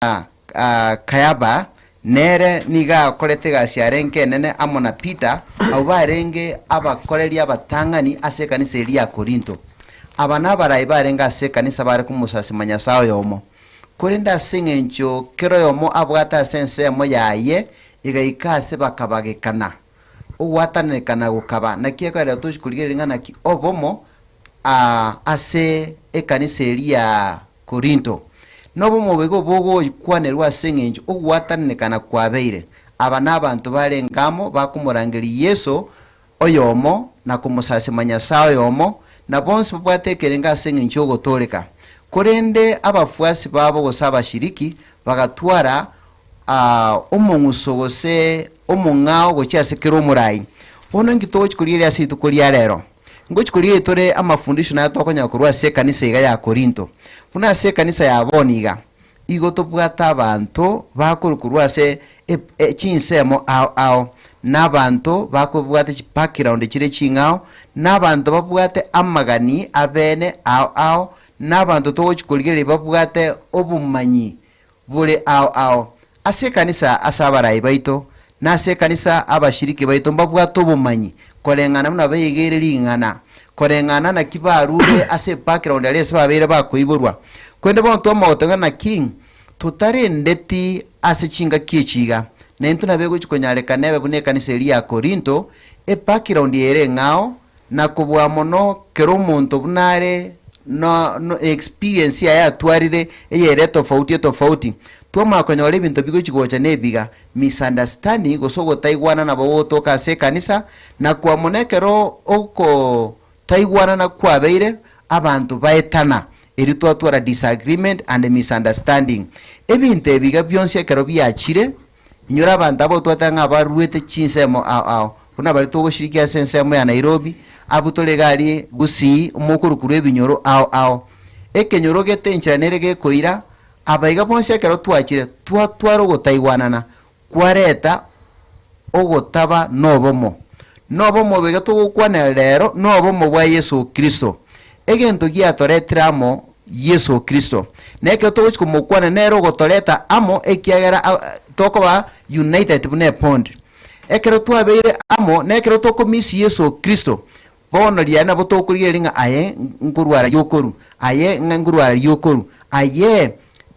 Kayaba nere nigo akorete egasi yarenge enene amo na Peter, abwo barenge abakoreri abatang'ani ase ekanisa eria ya Korinto. Aba nabarai barenge ase ekanisa bare komosasima Nyasae oyomo. Korende ase engencho kera oyomo abwate ase ensemo yaye egaika ase bakabagekana, ogwatananekana gokaba. Naki ekerero tochi korigereria ng'a naki obomo ase ekanisa eria ya Korinto. Nobomo boigo bogokwanerwa ase engencho ogwatananekana kwabeire. Aba nabanto barenge amo bakomorangeria Yeso oyomo na komosasima Nyasae oyomo, na bonsi babwate ekerengo ase engencho y'ogotooreka. Korende abafuasi babo gose abashiriki bagatwara omong'uso gose omong'ao gochia ase kera omorai. Bono inki togochia korigereria ase rituko ria rero? Ngochia korigereria tore amafundisho naye tokonyora korwa ase ekanisa iga ya Korinto. Buna ase ekanisa ya bono iga, igo tobwate abanto bakorwa korwa ase chinsemo ao ao, na abanto bakobwate chibackground chire ching'ao, na abanto babwate amagani abene ao ao, na abanto togochia korigereria babwate obomanyi bore ao ao. Ase ekanisa ase abarai baito, na ase ekanisa abashiriki baito mbabwate obomanyi koreng'ana buna baigeire ring'ana, koreng'ana naki barure ase ebackground aria ase babeire bakoiborwa. Korende bono twamanya ng'a naki totarendeti ase chingaki echi iga, naintwe nabo egochi konyarekana ebe buna ekanisa eria ya Korinto, ebackground ere eng'ao, na kobua mono kera omonto buna are no no experience yaye atwarire eyere etofauti etofauti, twamanya konyora ebinto bigochi gocha na ebiga, misunderstanding gose ogotaigwana nabo gogotoka ase ekanisa, na kobua mono ekero okotaigwanana kwabeire, abanto baetana, erio twatwara disagreement and misunderstanding. Ebinto ebi iga bionsi ekero biachire, Inyora abanto aba otwate ng'a baruete chinsemo ao ao, buna baria togoshirikia ase ensemo ya Nairobi, abwo tore iga aria Gusii, omokorokoro ebinyoro ao ao. Ekenyoro gete enchera nere gekoira, aba iga bonsi ekero twachire, twatwara ogotaigwanana, kwareta ogotaba nobomo. Nobomo obo iga togokwanera rero, nobomo bwa Yeso Kristo. Egento giatoretire amo Yeso Kristo. Na ekero togochia komokwana nere ogotoreta amo ekiagera tokoba united buna ebond. Ekero twabeire amo na ekero tokomisi Yeso Kristo, bono riaye nabo tokorigereria ng'a aye nkorwara riokoru, aye ng'a nkorwara riokoru, aye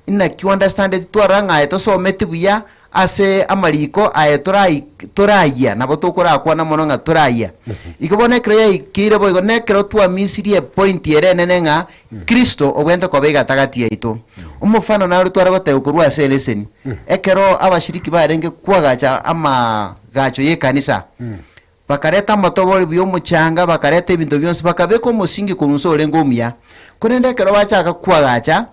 naki ounderstandeti twarora ng'a aye tosometi buya Ase amariko aye torai torayia, nabo tokorakwana mono ng'a torayia. Igo bono ekero yaikeire boigo, nekero twamisirie epointi ere enene ng'a Kristo obwenerete koba egatagati yaito. Omofano naro tware gotebwa korwa ase eleseni, ekero abashiriki barenge kwagacha amagacho y'ekanisa, bakareta amatobori buya omochanga, bakareta ebinto bionsi, bakabeka omosingi korwa inse orenge omuya. Korende ekero bachaka kwagacha,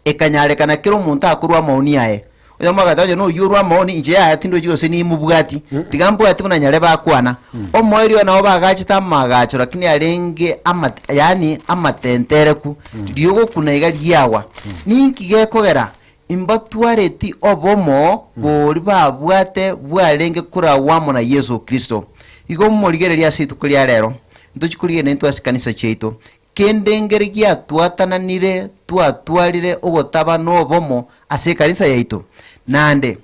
Ekanyarekana kera omonto akorwa amaoni aye. Oyomo agateba, Onye noyio orwa amaoni, inche yaya tindochi gose nimobwati, tiga mbwati buna nyarebe akwana. Omoerio nabo bagachete amagacho lakini arenge ama yaani amatentereku, riogokuna iga riagwa. Ninki gekogera imbatwareti obomo boria babwate bwarenge koragwa amo na Yeso Kristo? Igo morigererie ase rituko ria rero, ntochi korigereria intwe ase chikanisa chiaito, Kende nkere giatwatananire twatwarire ogotaba nobomo ase ekanisa yaito? Naende,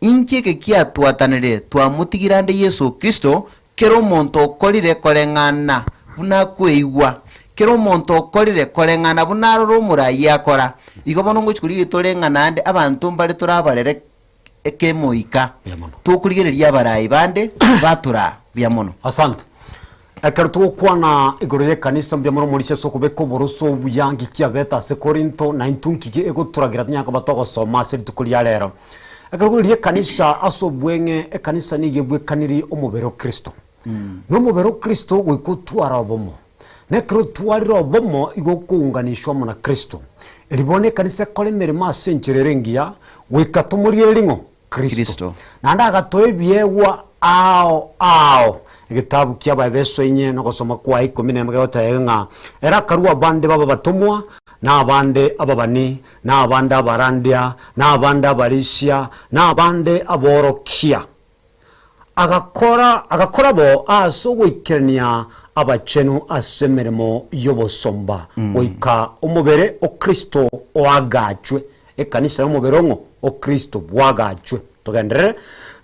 inki eke giatwatanire twamotigire ande Yeso Kristo, kera omonto okorire koreng'ana buna akweigwa, kera omonto okorire koreng'ana buna arore omoraai akora. Igo bono ngochia korigia tore ng'a naende abanto mbare torabarere ekemoika, Buya mono. tokorigereria abarai bande batoraa. Buya mono. Asante. Ekero togokwana igoro y'ekanisa mbuya mono omorisia ase okobeka oboroso obuya nki kiabete ase Korinto, na intwe nki egotoragira tonyare koba togosoma ase rituko ria rero. Ekero korigia ekanisa ase obweng'e, ekanisa nigo ebwekaniri omobere o Kristo. Na omobere o Kristo goika otware obomo. Na ekero otwarire obomo igo okounganishwa amo na Kristo. Erio bono ekanisa ekore emeremo ase enchera ere engiya, goika tomorigererie ng'o? Kristo. Kristo. Naende agatoa ebiegwa ao ao. Egetabu kia Abaefeso inye nogosoma kwaye ikomi nemo gegoteba ng'a ere akarua abande babe abatomwa, na abande ababani, na abande abarandia, na abande abarisia, na abande aborokia. Agakora agakora bo ase ogoikerania abachenu ase emeremo y'obosomba, goika omobere o Kristo oagachwe. Ekanisa y'omobere ong'o o Kristo bwagachwe. Togenderere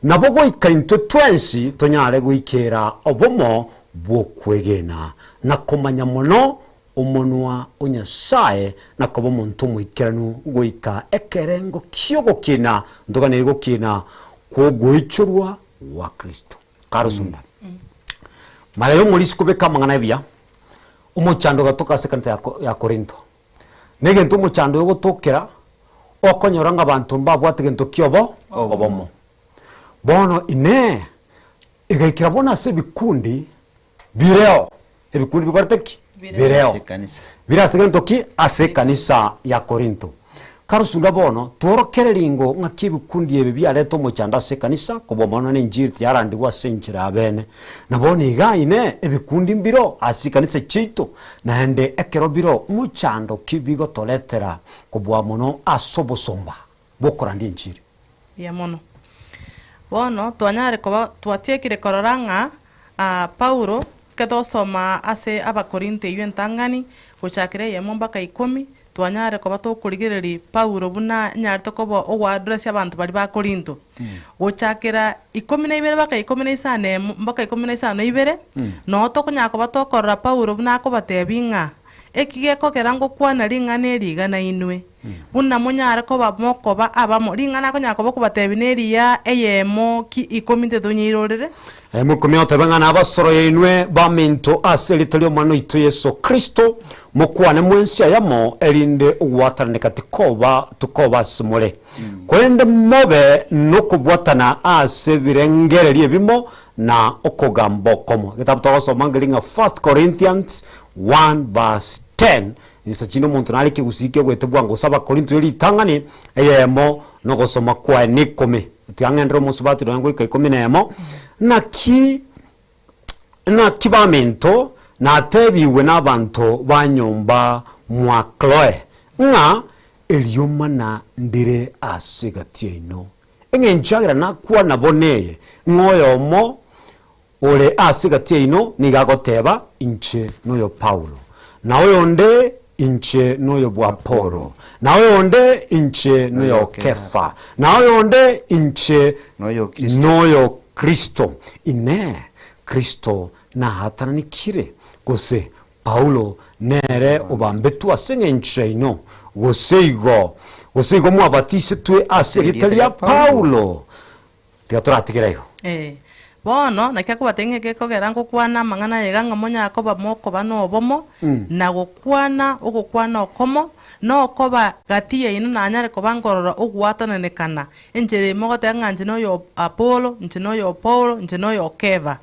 nabo goika intwe twensi tonyare goikera obomo bw'okwegena, na komanya mono omonwa o Nyasae, na koba omonto omoikeranu goika ekerengo ki'ogokina, ntoganerie gokina kw'ogoichorwa gwa Kristo. Karosunda. Maya y'omorisia kobeka amang'ana ebuya, omochando ogatoka ase ekanisa ya Ko- ya Korinto. Na egento omochando oyo ogotokera, okonyora ng'a abanto mbabwate gento kia obo obomo. Bono inee, egaikera bono ase ebikundi bireo, ebikundi bikorete ki? Bireo. Ase ekanisa. Bire ase gento ki? Ase ekanisa ya Korinto. Karosunda bono, tworokererie ng'o ng'aki ebikundi ebi biareta omochando ase ekanisa, kobua mono na enchiri tiyarandigwa ase enchera y'abeene. Na bono iga inee, ebikundi mbireo ase chikanisa chiaito, naende ekero bire mochando ki bigotoretera kobua mono ase obosomba bw'okorandia enchiri? Mbuya mono. Bono twanyare koba twatiekire korora ng'a Paulo ekero togosoma ase Abakorinto eywo entang'ani, gochakera eyemo mpaka ikomi, twanyare koba tokorigereria Paulo buna anyarete koba ogoaddress abanto baria ba Korinto. Gochakera ikomi na ibere mpaka ikomi na isano emo mpaka ikomi na isano ibere, noo tokonyara koba tokorora Paulo buna akobatebia ng'a, eki gekogera ngokwana ring'ana eri iga nainwe, buna monyare koba mokoba abamo. Ring'ana akonyara koba okobatebia neriya eyemo ki ikomi intwe tonyeirorere. Mokumia goteba ng'a nabasoroire inwe baminto ase erieta ri'Omwana oito Yeso Kristo, mokwane mwensi ayamo, erinde ogwatananeka tikoba tikoba ase more, korende mobe nokobwatana ase ebirengererio ebimo na okogamba okomo. Egetabu togosoma nkeri ng'a First Corinthians 1 verse 10, insa chinde omonto nare ekegusii ki'ogoeta bwango gose Abakorinto y'eritang'ani eyemo nogosoma kwaye neikomi. Tiga ng'enderere omosubati nonya goika ikomi na emo, naki naki baminto natebigwe nabanto ba nyomba mwa Kloe, ng'a eriomana ndire ase egati yaino. Eng'encho yagera nakwana bo neye, ng'a oyomo ore ase egati yaino nigo agoteba, Inche noyo Paulo, na oyonde, Inche noyo bw'Apolo, na oyonde, Inche noyo Kefa, na oyonde, Inche Noyo Kristo. noyo Kristo. Inee! Kristo naatananekire? Gose Paulo nere obambetwe ase engencho yaino? Gose igo, gose igo mwabatisetwe ase erieta ria Paulo? Tiga toratigere igo. Ee. Bono, naki akobatebia ng'a gekogera ngokwana amang'ana aya iga ng'a monyare koba mokoba nobomo, na gokwana ogokwana okomo, na okoba gati yaino nanyare koba nkorora ogwatananekana, enchera eye mogoteba ng'a inche noyo Apolo, inche noyo Paulo, inche noyo Kefa.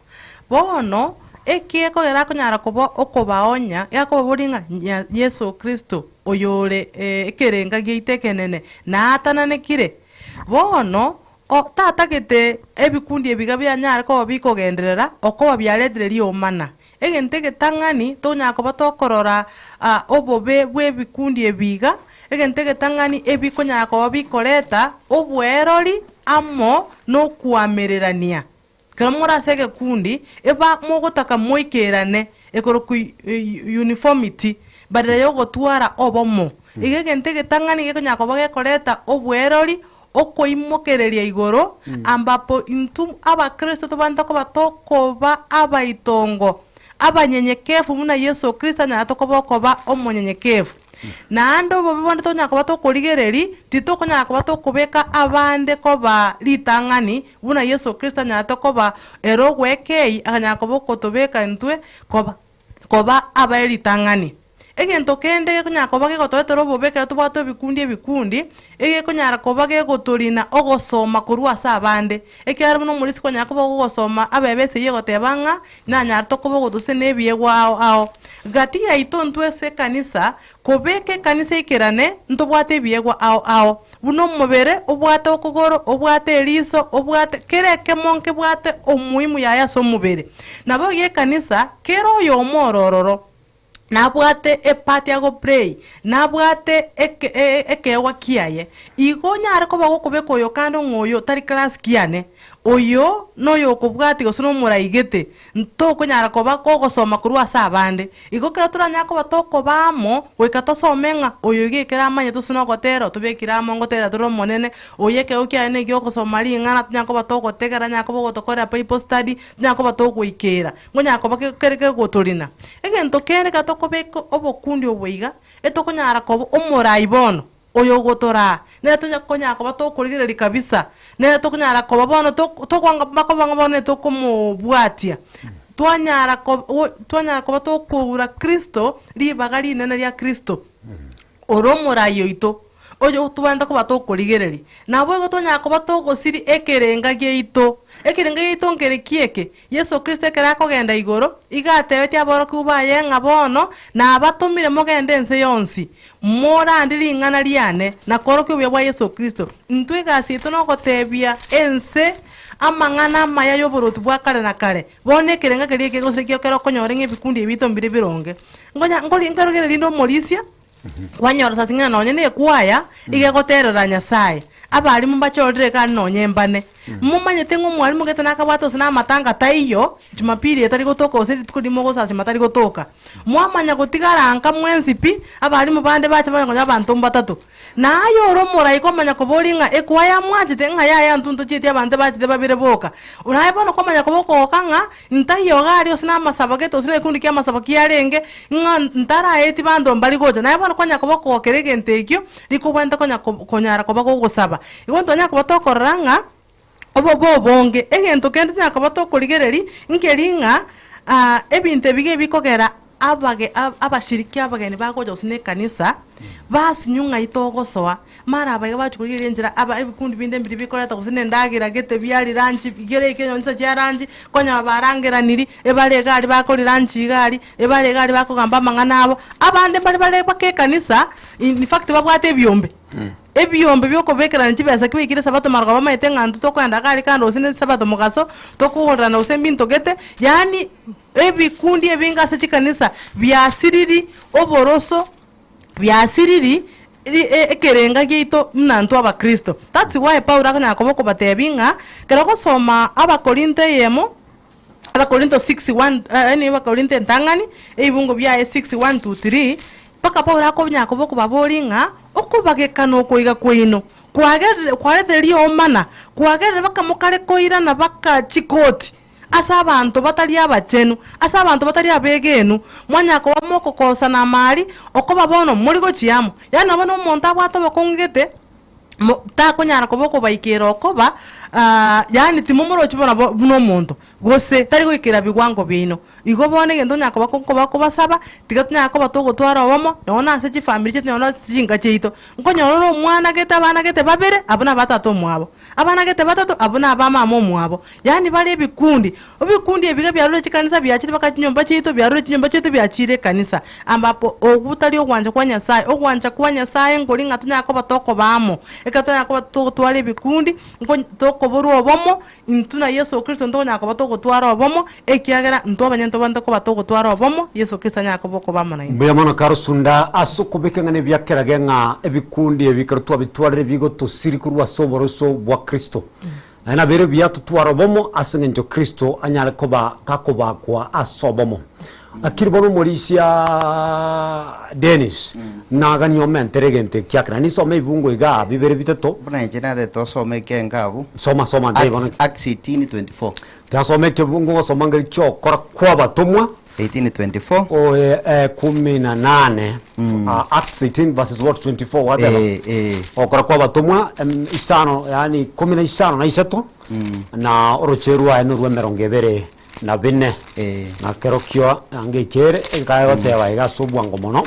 Bono, eki gekogera akonyara koba okobaonya, igakobaboria ng'a nya Yeso Kristo, oyore ekerenga giaito ekenene, naatananekire? Bono, o tatagete ebikundi ebiga bianyare koba bikogenderera okoba biaretire riomana. Egento egetang'ani tonyara koba tokorora obobe bw'ebikundi ebi iga, egento egetang'ani ebikonyara koba bikoreta obwerori amo nokoamererania. Ekero more ase egekundi, eba mogotaka moikerane, ekorokwa uniformity, badala ya ogotwara obomo. Iga egento egetang'ani gekonyara koba gekoreta obwerori, okoimokereria igoro, ambapo intwe abakristo tobwenerete koba tokoba abaitongo, abanyenyekevu buna Yeso Kristo anyarete koba okoba omonyenyekevu. Naende obobe bonde tokonyara koba tokorigereria, titokonyara koba tokobeka abande koba ritang'ani, buna Yeso Kristo anyarete koba ere ogwekei, akanyara koba okotobeka intwe koba koba abae ritang'ani. Egento kende gekonyara koba gegotoretera obobe ekero tobwate ebikundi ebikundi, egekonyara koba gegotorina ogosoma korwa ase abande, ekiagera buna omorisia kwanyara koba ogosoma abebe esegi egoteba ng'a nanyarete koba ogotose na ebiegwa ao ao. Gati yaito intwe ase ekanisa, kobeka ekanisa eikerane, ntobwate ebiegwa ao ao, buna omobere obwate okogoro, obwate eriso, obwate kera ekemo nkebwate omuhimu yaye ase omobere. Nabo iga ekanisa, kera oyomo ore ororo, nabwate epart agoplay, nabwate eke ekeegwa kiaye. Igo onyare koba gokobeka oyo kando ng'a oyo tari class kiane. Oyo noyokobwatia gose nomoraigete, ntokonyara koba kogosoma korwa ase abande. Igo ekero toranyare koba tokoba amo, goika tosome ng'a oyo iga ekero amanyete gose nogotera otobekire amo ngotera tore Omonene, oyo ekeegwa kiaye na egiogosoma ring'ana tonyare koba togotegera anyare koba ogotokorera bible study, tonyare koba togoikera, nkonyara koba kere kegotorina. Egento kende ekero tokobeka obokundi obo iga, etokonyara koba omorai bono. Oyogotoraa, nere tonya konyara koba tokorigereria kabisa, nere tokonyara koba bono tok tokwanga bakoba ng'a bono nere tokomobwatia. Twanyara kob o twanyara koba tokoura Kristo ribaga rinene ria Kristo, ore omorai oito, oyo tobwenerete koba tokorigereria. Naboigo twanyara koba togosiria ekerenga giaito, ekerenga giaito nkere ki eke? Yeso Kristo ekero akogenda igoro, iga atebetie aborokigwa baye ng'a bono nabatomire mogende ense yonsi, morandie ring'ana riane, na koorokia obuya bwa Yeso Kristo. Intwe egasi yaito nogotebia ense amang'ana amaya y'oboruoti bwa kare na kare. Bono ekerenga keria ekegosira ekero okonyora ng'a ebikundi ebi biaito mbire bironge. Nkonya nkori nkarogereria rinde omorisia. Kwanyora sasa ng'a nonye na ekwaya iga egoterera Nyasaye, abalimu mbachorire iga aria nonye mbane. Momanyete ng'a omwalimu gete nakabwate gose na amatanga taiyo, jumapili etari gotoka gose rituko rimo ogosasima tari gotoka. Mwamanya gotigara nka mwensi pi, abalimu bande bacha bamanya konya abanto mbatato. Naye ore omorai kwamanya koboria ng'a ekwaya mwanchete ng'a yaya intwe ntochieti abanto bachete babere boka. Naye bono kwamanya koba okogoka ng'a Ntaiyo iga aria gose namasabo gete gose negekundu ki'amasabo kiarenge, ng'a ntaraeti banto mbari gocha. Naye bono kwanyara koba okogokera egento ekio, rikobwenerete konya konyara koba gogosaba. Igo ntonyara koba tokorora ng'a obobe obonge, egento kende tonyara koba tokorigereria, nkeri ng'a ebinto ebi iga ebikogera abage abashiriki abageni bagocha gose na ekanisa, basinywa ng'ai togosoa, mara aba iga bachia korigereria enchera aba ebikundi binde mbiria bikoreta gose na endagera gete bia riranchi kera ekenyoro chinsa chia ranchi, okonyora barangeraniri, ebare iga aria bakori ranchi iga aria, ebare iga aria bakogamba amang'ana abo, abande mbare bare mpaka ekanisa, in fact babwate ebiombe. Ebiombe biokobekerana chibesa ki baikire esabato marogoba bamaete ng'a intwe tokoenda iga aria kando gose na esabato mogaso, tokogorerana gose mbinto gete, yaani Ebikundi ebinge ase chikanisa biasiriri oboroso, biasiriri ekerenga giaito buna intwe abakristo. That's why Paulo akonyara koba okobatebia ng'a ekero ogosoma Abakorinto eyemo, Abakorinto 6 1 yaani Abakorinto entang'ani, ebibungo biaye 6 1 to 3, mpaka Paulo akonyara koba okobaboria ng'a okobagekana oko iga kwaino kwagerire kwaretire riomana, kwagerire mpaka mokare koirana mpaka chikoti. Ase abanto batari abachenu, ase abanto batari abegenwa, mwanyara koba mogokosana amari, okoba bono mori gochia amo. Yaani nabo na omonto abwate obokong'u gete, mo takonyara koba okobaikera okoba yaani timomorochi buna bo buna omonto, gose tari goikera bigwango biaino. Igo bono egento onyara koba koba kobasaba, tiga tonyare koba togotwara obomo, nonye na ase chifamiri chiaito nonye na ase chinka chiaito. Nkonyora ore omwana gete abana gete babere, abwo naba tata omwabo. Abana gete batato, abwo nabamama omwabo, yaani bare ebikundi. Ebikundi ebi iga biarure chikanisa biachire mpaka chinyomba chiaito, biarure chinyomba chiaito biachire ekanisa. Ambapo okwo tari ogwancha kwa Nyasaye. Ogwancha kwa Nyasaye nkori ng'a tonyare koba tokoba amo. Ekero tonyare koba togotwara ebikundi, nko tokoborwa obomo, intwe na Yeso Kristo ntokonyara koba togotwara obomo, ekiagera intwe abanyene ntobwenerete koba togotwara obomo, Yeso Kristo anyare koba okoba amo naintwe. Mbuya mono Karosunda ase okobeka ng'a nebiakerage ng'a ebikundi ebi ekero twabitwarire bigotosiri korwa ase oboroso bwa Kristo. Naende nabere buya totware obomo ase eng'encho Kristo anyare koba gakobakwa ase obomo. Lakini bono omorisia Dennis naganie omentere egento ekiake naende nisome ebibungo igaa bibere bitato. Buna inche natete osome ekenga abwo. Soma soma ntebi bono. Acts 18:24. Tigasoma ekebungo ogosoma ngeri kiokora kw'abatomwa. 18:24. O, eh, eh, kumi na nane Ah, Acts 18 verses what 24 whatever. Eh, eh. Okora kw'abatomwa em, isano yaani kumi na isano na isato na oroche rwaye norwa emerongo ebere na bine. Eh. Na kerokio ange ekere ekare goteba iga ase obwango mono.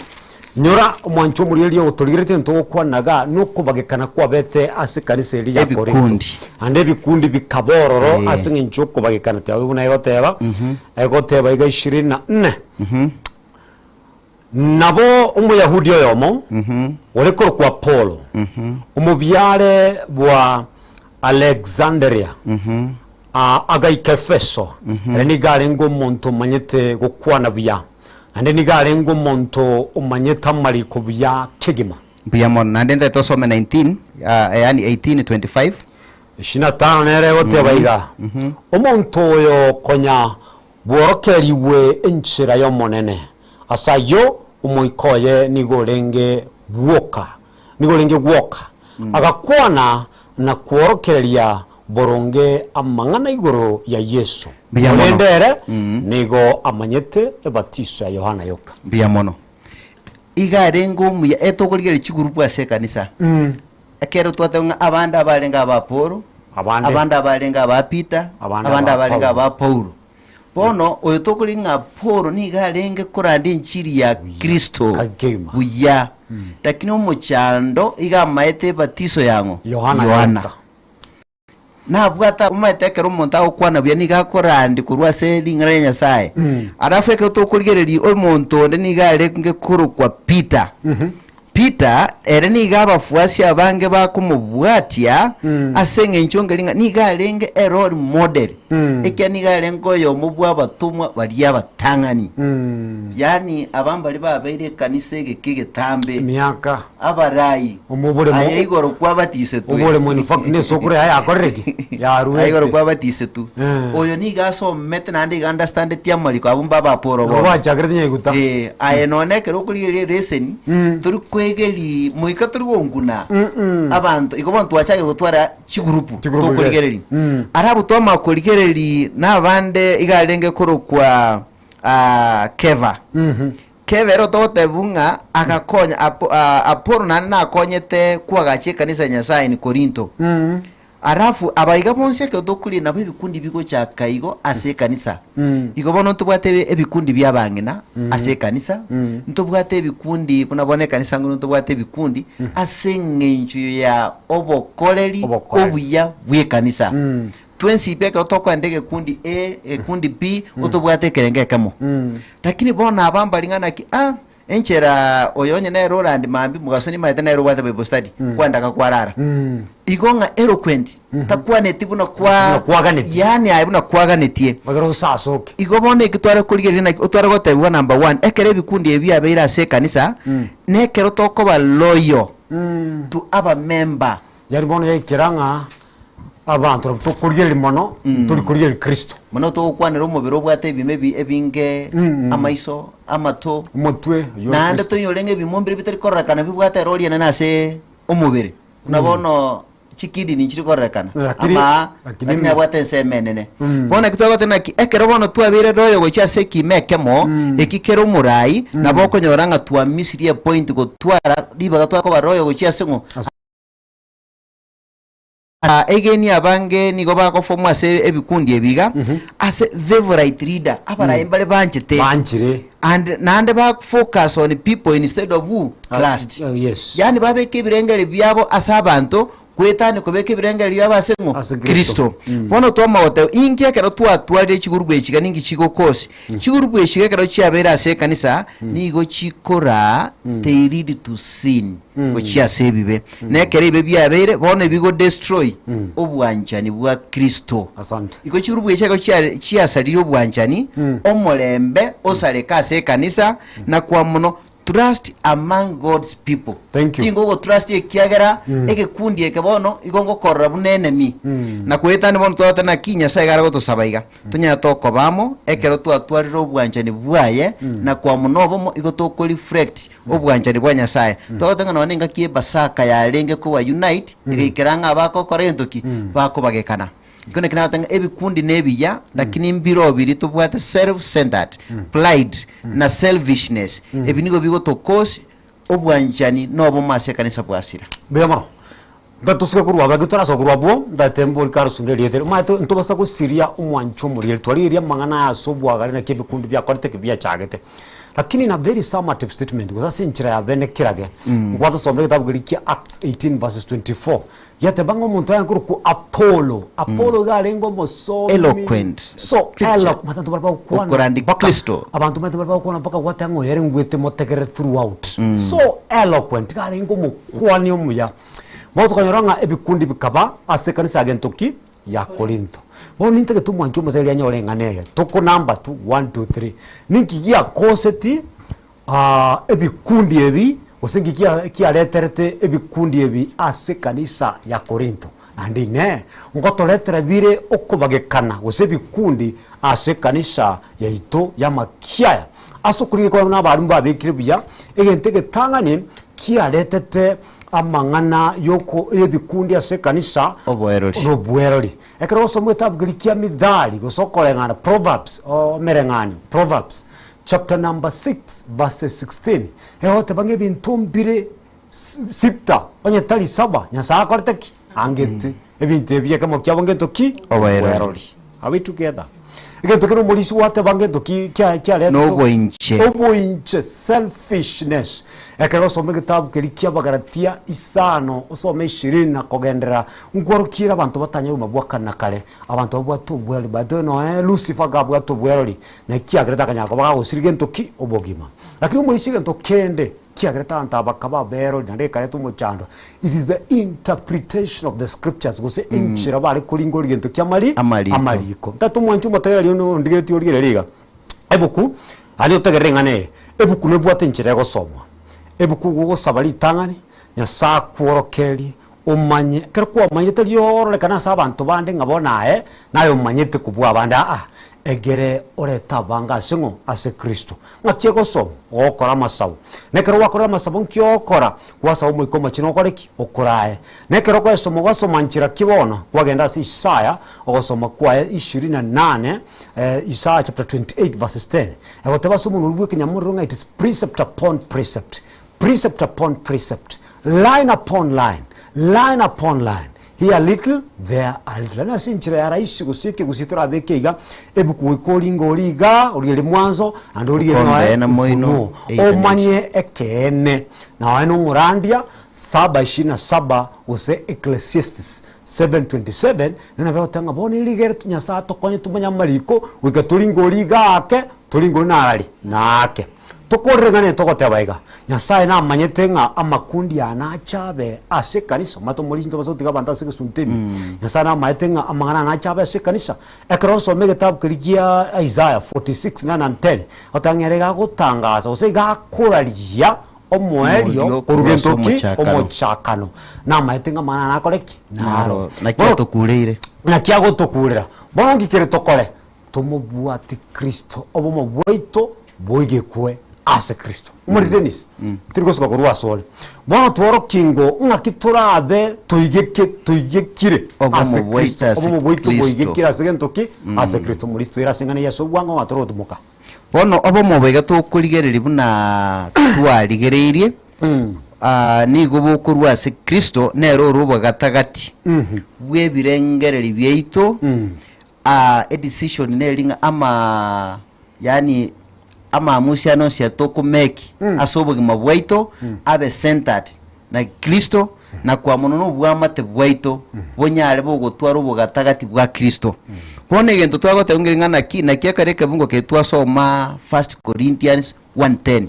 Nyora omwancho omorieria ogotorigeretie egento ogokwana iga nokobagekana kwabete ase ekanisa eria ya Korinto. Ebikundi. Naende ebikundi bikaba ororo Eh. ase eng'encho y'okobagekana tiago buna egoteba, egoteba iga ishirini na nne. Nabo Omoyahudi oyomo ore korokwa Apolo, omobiare bwa Aleksanderia, agaika Efeso. Ere nigo arenge omonto omanyete gokwana buya, naende nigo arenge omonto omanyete amariko buya kegima. Mbuya mono. Naende ntagete osome 19, ah, yaani 18:25. Ishirini na tano nere egoteba iga, Omonto oyo konya bworokerigwe enchera y'Omonene, ase ayio omoika oye nigo orenge bwoka, nigo orenge gwoka, agakwana na kworokereria boronge amang'ana igoro ya Yeso, Mbuya mono. korende ere nigo amanyete ebatiso ya Yohana yoka. Mbuya mono. Iga arenge omuya, etokorigereria chigurupu ase ekanisa. Ekero twateba ng'a abande abarenge aba Apolo, Abande. abande abarenge aba Peter, Abande abande aba abarenge Paulo. aba Paulo. Bono oyo tokorigia ng'a Apolo nigo arenge koranda enchiri ya Kristo kagima. buya, lakini omochando iga amaete ebatiso yang'o? Yohana Yohana. yoka. Nabwate omanyete ekero omonto agokwana buya nigo akorandi korwa ase ring'ana ria Nyasae. Alafu ekero tokorigereria omonto onde nigo arenge korokwa Peter. Peter ere nigo abafuasi abange bakomobwatia ase eng'encho ngeri ng'a nigo arenge a role model, ekiagera nigo arenge oyomo bw'abatomwa baria abatang'ani. Yaani aba mbaria babeire ekanisa egeka egetambe. Emiaka. Abarai, Omoboremo- aye igoro kwabatisetwe. Oboremo in fact ne esokoro yaye yakorire ki? Yaruete. Aye igoro kwabatisetwe. Eh. Oyo nigo asomete naende iga understandeti amariko abwo mbabe Apolo Nabo bono. bachakire tinyaiguta. Eh, aye nonye ekero okorigereria eleseni, tori koegeri moika tori gonguna abanto, igo bono twachakire gotwara chigurupu Chigurupu tokorigereria. Mm. Arabu twamanya korigereria na abande iga arenge korokwa ah, Keva. Kebere togotebwa ng'a agakonya Apo, ah, Apolo naende nakonyete koagacha ekanisa ya Nyasae in Korinto. Alafu abaiga bonsi ekero tokoria nabo ebikundi bigochaka igo ase ekanisa. Igo bono ntobwate ebi- ebikundi bia abang'ina ase ekanisa, ntobwate ebikundi buna bono ekanisa ng'o ntobwate ebikundi ase eng'encho ya obokoreri Obokoreri. obuya bw'ekanisa. Twensi pi ekero tokoenda egekundi A, egekundi B, otobwate ekerengo ekemo. Lakini bono aba mbari ng'a naki, ah, enchera oyo onye nere orandi mambia mogaso nimaete nere obwate bible study, kwandaka kwarara. Igo ng'a eloquent, takwaneti buna kwa Buna kwaganetie. yaani aye buna kwaganetie. Bagera osasoke. Igo bono eki tware korigereria naki otware gotebiwa number one, ekero ebikundi ebi biabeire ase ekanisa, nekero tokoba loyal to abamember. Yaani bono yaikera ng'a abanto nabo tokorigereria mono, tori korigereria Kristo. Mono togokwanera omobere obwate ebimo ebi ebinge, amaiso, amato, Omotwe oyio ore naende Kristo. toinyore ng'a ebimo mbire bitari kororekana bibwate erori enene ase omobere. Buna bono chikidney nchiri kororekana, Lakini- amaa, lakini lakini ime- abwate ensemo enene. Bono ekio twagoteba naki, ekero bono twabeire royo gochia ase ekimo ekemo, eki kere omorai, nabo okonyora ng'a twamisirie epoint gotwara ribaga twakoba royo gochia ase ng'o? Aegeni abange nigo bagofomwa ase ebikundi ebi iga, ase favorite leader, abarai mbare banchete. Banchire. And naende ba focus on people instead of who? Christ. Yes. Yaani babeke ebirengeri biabo ase abanto, goetania kobeka ebirengeri biabo ase ng'o? Ase Kristo. Kristo. Bono twamanya goteba, inki ekero twatwarire chigurubu echi iga ninki chigokosi? Chigurubu echi iga ekero chiabeire ase ekanisa, nigo chikoraa they lead to sin, gochia ase ebibe. Na ekero ebibe biabeire, bono ebigo destroy obwanchani bwa Kristo. Asante. Igo chigurubu echi ekero chia- chiasaririe obwanchani, omorembe osareke ase ekanisa, na kwa mono trust among God's people. Thank you. Tingogotrust ekiagera egekundi eke bono igo ngokorora buna enemy. Na koetania bono twagoteba naki Nyasaye iga aragotosaba iga. Tonyare tokoba amo ekero twatwarire obwanchani bwaye na kwa mono obomo igo toko reflect obwanchani bwa Nyasaye. Twagoteba ng'a nonye engaki y'Epasaka yarenge koba unite egaikera ng'a abakokora gento ki? Bakobagekana. Ekio nakio nagoteba ng'a ebikundi nebiya lakini mbiroo biria tobwate self centered, pride na selfishness ebi nigo bigoto cause obwanchani na obomo ase ekanisa bwasira. Mbuya mono. Ntatosuke korwa abwo, ekero torasoka korwa abwo, ntagete mbori karosunda erieta erio. Omanyete ntobasa gosiria omwancho omorigereria, twarigereria amang'ana aya ase obwagare naki ebikundi biakorete eke biachagete. Lakini in a very summative statement, gose ase enchera ya bene kerage, nkwatosomera egetabu keria kia Acts 18 verses 24, giateba ng'a omonto aye nkorokwa Apollo. Apollo iga arenge omosomi, Eloquent, so scripture, eloquent, abanto baria bagokwana okorandi mpaka- Kristo. abanto omanyete baria bagokwana mpaka gwateba ng'a oyo ere ngwete motegerere throughout. So eloquent, iga arenge omokwani omuya. Bono tokanyora ng'a ebikundi bikaba ase ekanisa ya gento ki? Ya Korintho. Bono nintagete omwanchi omotegereria anyore eng'ana eye, toko number tu, one, two, three. Ninki giakoseti ebikundi ebi, gose nki kia kiareterete ebikundi ebi ase ekanisa ya Korintho? Naende Inee, ngotoretera bire okobagekana gose ebikundi ase ekanisa yaito y'amakiaya? Ase okorigia kwabo nabarimu babekire buya, egento egetang'ani kiaretete amang'ana yoko y'ebikundi ase ekanisa Oboerori. nobwerori. Ekero ogosoma egetabu keria kia Mithali gose okoreng'ana Proverbs omereng'anio, Proverbs chapter number 6 verses 16, egoteba ng'a ebinto mbire sita, onye tari saba, Nyasae akorete ki? Angete. Ebinto ebi ekemo kiabo ngento ki? Oboerori. Are we together? Egento kere omorisia gwateba ngento ki kia kiaretete Noboinche. Oboinche, selfishness. Ekero osoma egetabu keria kia Abagalatia isano, osome ishirini na kogenderera, nkworokiere abanto batanya obogima bwa kare na kare, abanto babwate obwerori, by the way noe Lucifer akabwata obwerori, naki agerete akanyara koba gagosiria gento ki? Obogima. Lakini omorisia egento kende, Kiagerete abanto aba bakaba aberori naende gekareta omochando. It is the interpretation of the scriptures gose enchera bare koringa origento kia amari Amariko. amariko. Tata omwanchi omotegereri one ondigeretie origererie iga, ebuku naende otegerere eng'ana eye, ebuku nebwate enchera egosomwa. Ebuku igo ogosaba ritang'ani, Nyasae akworokererie, omanye, ekero kwamanyire tari ororekane ase abanto bande ng'a bono aye, naye omanyete kobua abande aa, egere orete abange ase ng'o? Ase Kristo. Ng'aki egosoma? Ogokora amasabo. Na ekero gwakorire amasabo nki ogokora? Gwasaba Omoika Omochenu okore ki? Okorae. Na ekero okoyasoma ogosoma nchera ki bono? Kwagenda ase Isaya, ogosoma kwaye ishirini na nane, Isaya chapter 28 verses 10, egoteba ase omonwa oria bw'ekenyamorero ng'a it is precept upon precept, precept upon precept, line upon line, line upon line, here a little, there a little. Yaani ase enchera ya rahisi gose ekegusii torabeke iga, ebuku goika oringe oria igaa, origererie mwanzo, naende origererie noe Okombe na moino, ufunuo. eitaneti. Omanye ekeene. Noe na omorandia, saba ishirini na saba gose Ecclesiastes 7:27, nabo egoteba ng'a bono erigere Nyasaye atokonye tomanye amariko, goika toringe oria igaa ake, toringe oria narari, naake. Tokorire ng'a netogoteba iga, Nyasae namanyete ng'a amakundi aya nache abe ase ekanisa, omanyete omorisia ntobasa gotiga abanto ase egesunte ime. Nyasae namanyete ng'a amang'ana aya nache abe ase ekanisa. Ekero osoma egetabu keria gia Isaiah 46 9 and 10, ogoteba ng'a ere iga agotangasa gose iga akoraria omoerio Omoerio korwa korwa gento ase ki? omochakano. Omochakano. Namanyete ng'a amang'ana aya nakore ki? Naro. Naro. Naki Bono atokureire. naki agotokurera. Bono nki kere tokore? Tomobwate Kristo, obomo bwaito boigekwe ase Kristo. Omorisia Dennis, tiri gosuka korwa asore. Bono tworokie ngo ng'aki torabe toigeke toigekire Obomo ase bwaito Kristo. ase Obomo bwaito Kristo. boigekire ase gento ki? Ase Kristo. Omorisia toire ase eng'ana eye ase obwango ng'a torotumoka. Bono obomo obo iga tokorigereria buna twarigereirie, ah, nigo bokorwa ase Kristo, nere ore obogatagati bw'ebirengererio biaito, Aa edecision neri ng'a ama yaani amaamusi ane onsi atokomeki ase obogima bwaito abe centered na Kristo na kwa mono na obwamate bwaito bonyare bogotwara obogatagati bwa Kristo. Bono egento twagoteba ng'eri ng'a naki naki ekero ekebungo keria twasoma First Corinthians 1:10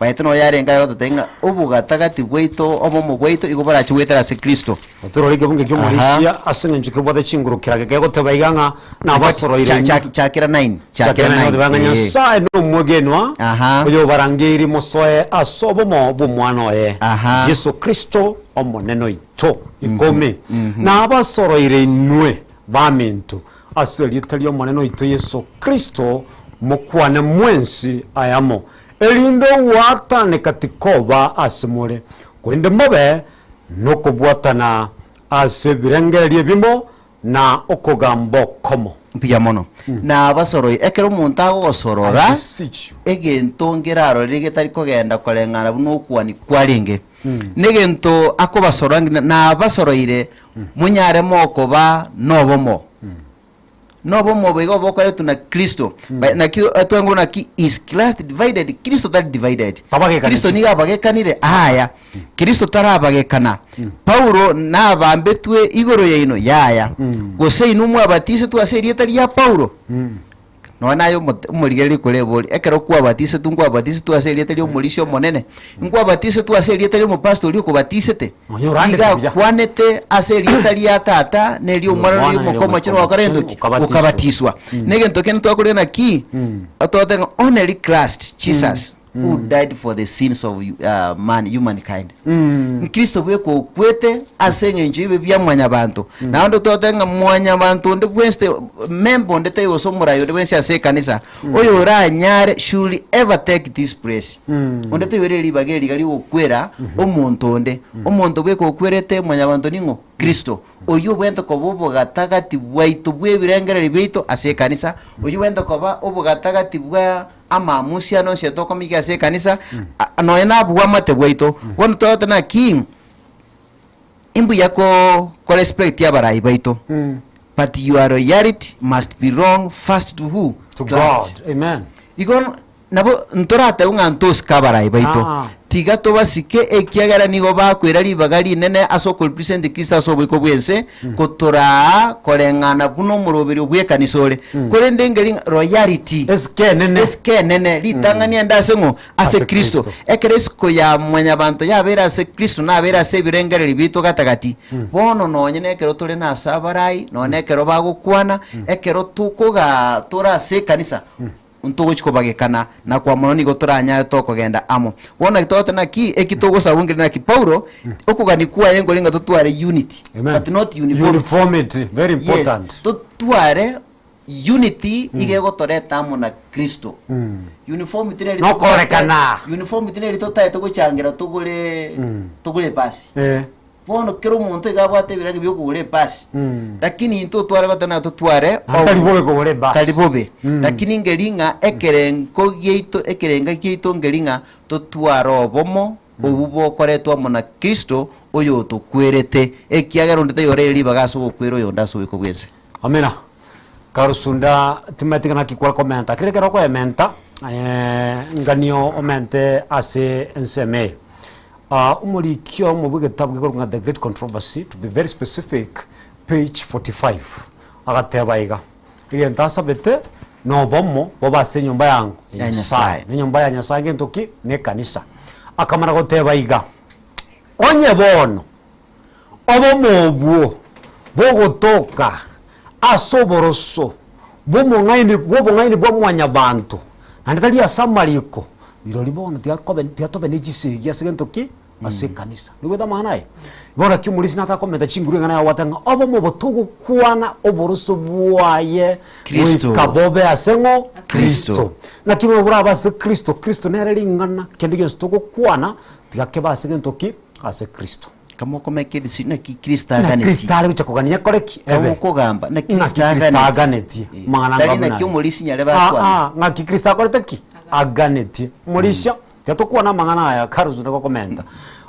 Baete nonya yarenge aye gototebia ng'a obogatagati bwaito, obomo bwaito, igo borache goetera ase Kristo. Otorore ekebungo ekio Aha. omorisia ase eng'encho kebwate chinguru kerage kegoteba iga ng'a nabasoroire Cha- inwe. cha- Chakera 9. Chakera Chakera 9. nigoteba ng'a Eh. Nyasae nomwegenwa, Aha. oyobarangeirie mosoe ase obomo bw'Omwana oye, Aha. Yeso Kristo, Omonene oito. Ikomi. Nabasoroire inwe, baminto, ase erieta ri'Omonene oito Yeso Kristo, mokwane mwensi ayamo, Erinde ogwataneka tikoba ase more, korende mobe nokobwatana ase ebirengererio ebimo na okogamba okomo. Mbuya mono. Nabasoroi, ekero omonto agogosorora I beseech you. egento nkerarorire getari kogenda koreng'ana buna okwani kwarenge, negento akobasorora ng'ina nabasoroire monyare mokoba nobomo. Nobomo obo igo bokoretwe na Kristo. Ba- Naki etwango naki is Christ divided? Kristo tari divided. Tabagekaneti. Kristo nigo abagekanire aya. Kristo tarabagekana. Paulo nabambetwe igoro yaino yaya. Gose inwe mwabatisetwe ase erieta ria Paulo. Nonya naye omote- omorigereria korebori, ekero kwabatisetwe nkwabatisetwe ase erieta ri'omorisia omonene, nkwabatisetwe ase erieta ri'omopastor oria okobatisete, Nonya orandete iga buya. akwanete ase erieta ria Tata, na eri'Omwana, Omwana, na eri'Omoika Omochenu eri'Omoika ogokora Omochenu, ki? okabatiswa. Okabatiswa. Negento kende twakorire naki, togoteba ng'a only Christ Jesus. who died for the sins of man, humankind. Nkristo bweka okwete ase eng'encho y'ebibe bia mwanyabanto. Naende totebe ng'a mwanyabanto onde bwensi te- member onde taiyo gose omorai onde bwensi ase ekanisa, oyo oranyare should ever take this place. Onde taiyo ore ribaga eri iga rigokwera omonto onde. Omonto bweka okwerete mwanyabanto ning'o? Kristo. Oyio obwenerete koba obogatagati bwaito bw'ebirengererio biaito ase ekanisa, oyio obwenerete koba obogatagati bwa amaamusi ane onsi atokomigia ase ekanisa, a- nonya na obwamate bwaito. Bono toteba naki, imbuya ko korespect abarai baito, but your loyalty must belong first to who? To Christ. God. Amen. Igo nabo ntoratebe ng'a ntosike abarai baito, Ah. tiga tobasike ekiagera nigo bakoira ribaga rinene ase okorepresent Kristo ase oboiko bw'ense, kotoraa koreng'ana buna omoroberio bw'ekanisa ore. Korende engeri ng'a royalty, Esike enene. esike enene, ritang'ani ende ase ng'o? Ase Ase Kristo. Kristo. Ekero esiko ya mwanyabanto yabeire ase Kristo, nabeire ase ebirengererio biaito gatagati, bono nonye nekero tore nase abarai, nonye nekero bagokwana, ekero tokogaa tore ase ekanisa, Ntogochi kobagekana, na kwa mono nigo toranyare tokogenda amo. Bono naki togoteba naki eki togosaba nkeri naki Paulo, okogania kwaye nkori ng'a totware unity, Amen. but not uniformity. Uniformity, very important. Yes, totware unity iga egotoreta amo na Kristo. Uniformity neri Nokorekana. Uniformity neri totaete gochangera togore togore ebasi. Eh. Bono kera omonto iga abwate ebirengo bi'okogora ebasi, lakini intwe otware goteba ng'a totware Na tari bobe kogora ebasi. Tari bobe. Lakini nkeri ng'a ekerengo giaito ekerenga giaito nkeri ng'a totware obomo obwo bokoretwa amo na Kristo oyotokwerete, ekiagera onde taiyo ore ribaga ase ogokwera oyonde ase oboiko bw'ense. Amina. Karusunda timanyeti ng'a naki kware komenta, kere ekero okoementa nganio omente ase ensemo eye. Omoriki oyomo bw'egetabu gekorokwa ng'a The Great Controversy, to be very specific, page 45, agateba iga, Egento asabete nobomo bobe ase enyomba yang'o? Ya Nyasae. Na enyomba ya Nyasae ngento ki? Na ekanisa. Akamana goteba iga, Onye bono obomo obwo bogotoka ase oboroso bw'omong'aini bw'obong'aini bwa mwanyabanto, naende tari ase amariko, rirorio bono tiga kobe tiga tobe ne chisegi ase gento ki? Ase ekanisa. Noigwete amang'ana aya? Bono naki omorisia natakomenta chinguru eng'ana yaye ogoteba ng'a obomo obo togokwana oboroso bwaye Kristo. goika bobe ase ng'o? Kristo. Kristo. Naki bono borabe ase Kristo, Kristo nere ring'ana, kende gionsi togokwana, tiga kebe ase gento ki? Ase Kristo. Kamokomeka edisi naki Kristo Na aganetie. Kristo are gocha kogania akore ki? Ebe. Kamokogamba naki Ng'aki Kristo Kristo aganetie. aganetie. Eh, Amang'ana tari anga buna naki aya. omorisia nyarebe Ah, akwane. ah, ng'aki Kristo akorete ki? Aganetie. Omorisia, tiga tokwane amang'ana aya karusu nigo okomenta.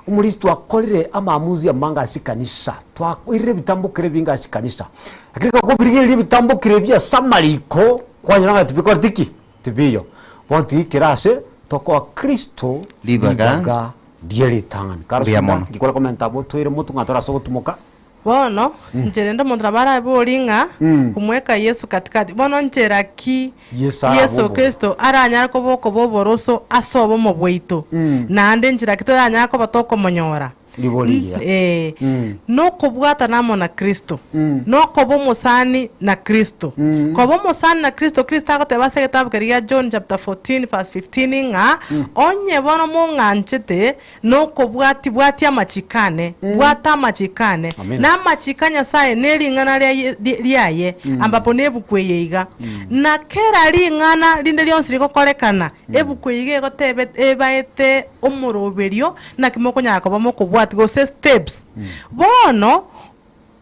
Omorisia twakorire amaamuzi amange ase ekanisa, twakoirire ebitambokero ebinge ase ekanisa, lakini ekero okobirigereria ebitambokero ebi ase amariko, kwanyora ng'a tibikoreti ki? Tibiyo. Bono tigaikera ase tokoa Kristo Ribaga. ribaga rie ritang'ani. Mbuya Karosunda, mono. ngikore komenta abwo toire motwe ng'a tore ase ogotumoka. Bono, inche rende omonto nabo araborie ng'a, Komweka Yeso katikati, bono nchera ki Yeso arabe Yeso obobe. Kristo aranyare koba okoba oboroso ase obomo bwaito, naende nchera ki toranyare koba tokomonyora? Ribori rigiya. Ee, nokobwatana amo na Kristo, nokoba omosani na Kristo. Koba omosani na Kristo, Kristo agoteba ase egetabu keria gia John chapter 14 verse 15 ng'a, Onye bono mong'anchete, nokobwati bwatia amachiko ane, bwata amachiko ane. Amina. Na amachiko a Nyasaye ne ring'ana riaye ri- riaye, ambapo nebuku eye iga. Na kera ring'ana rinde rionsi rigokorekana, ebuku eye iga egotebe ebaete omoroberio Naki mokonyara koba mokobwatia gose steps. Bono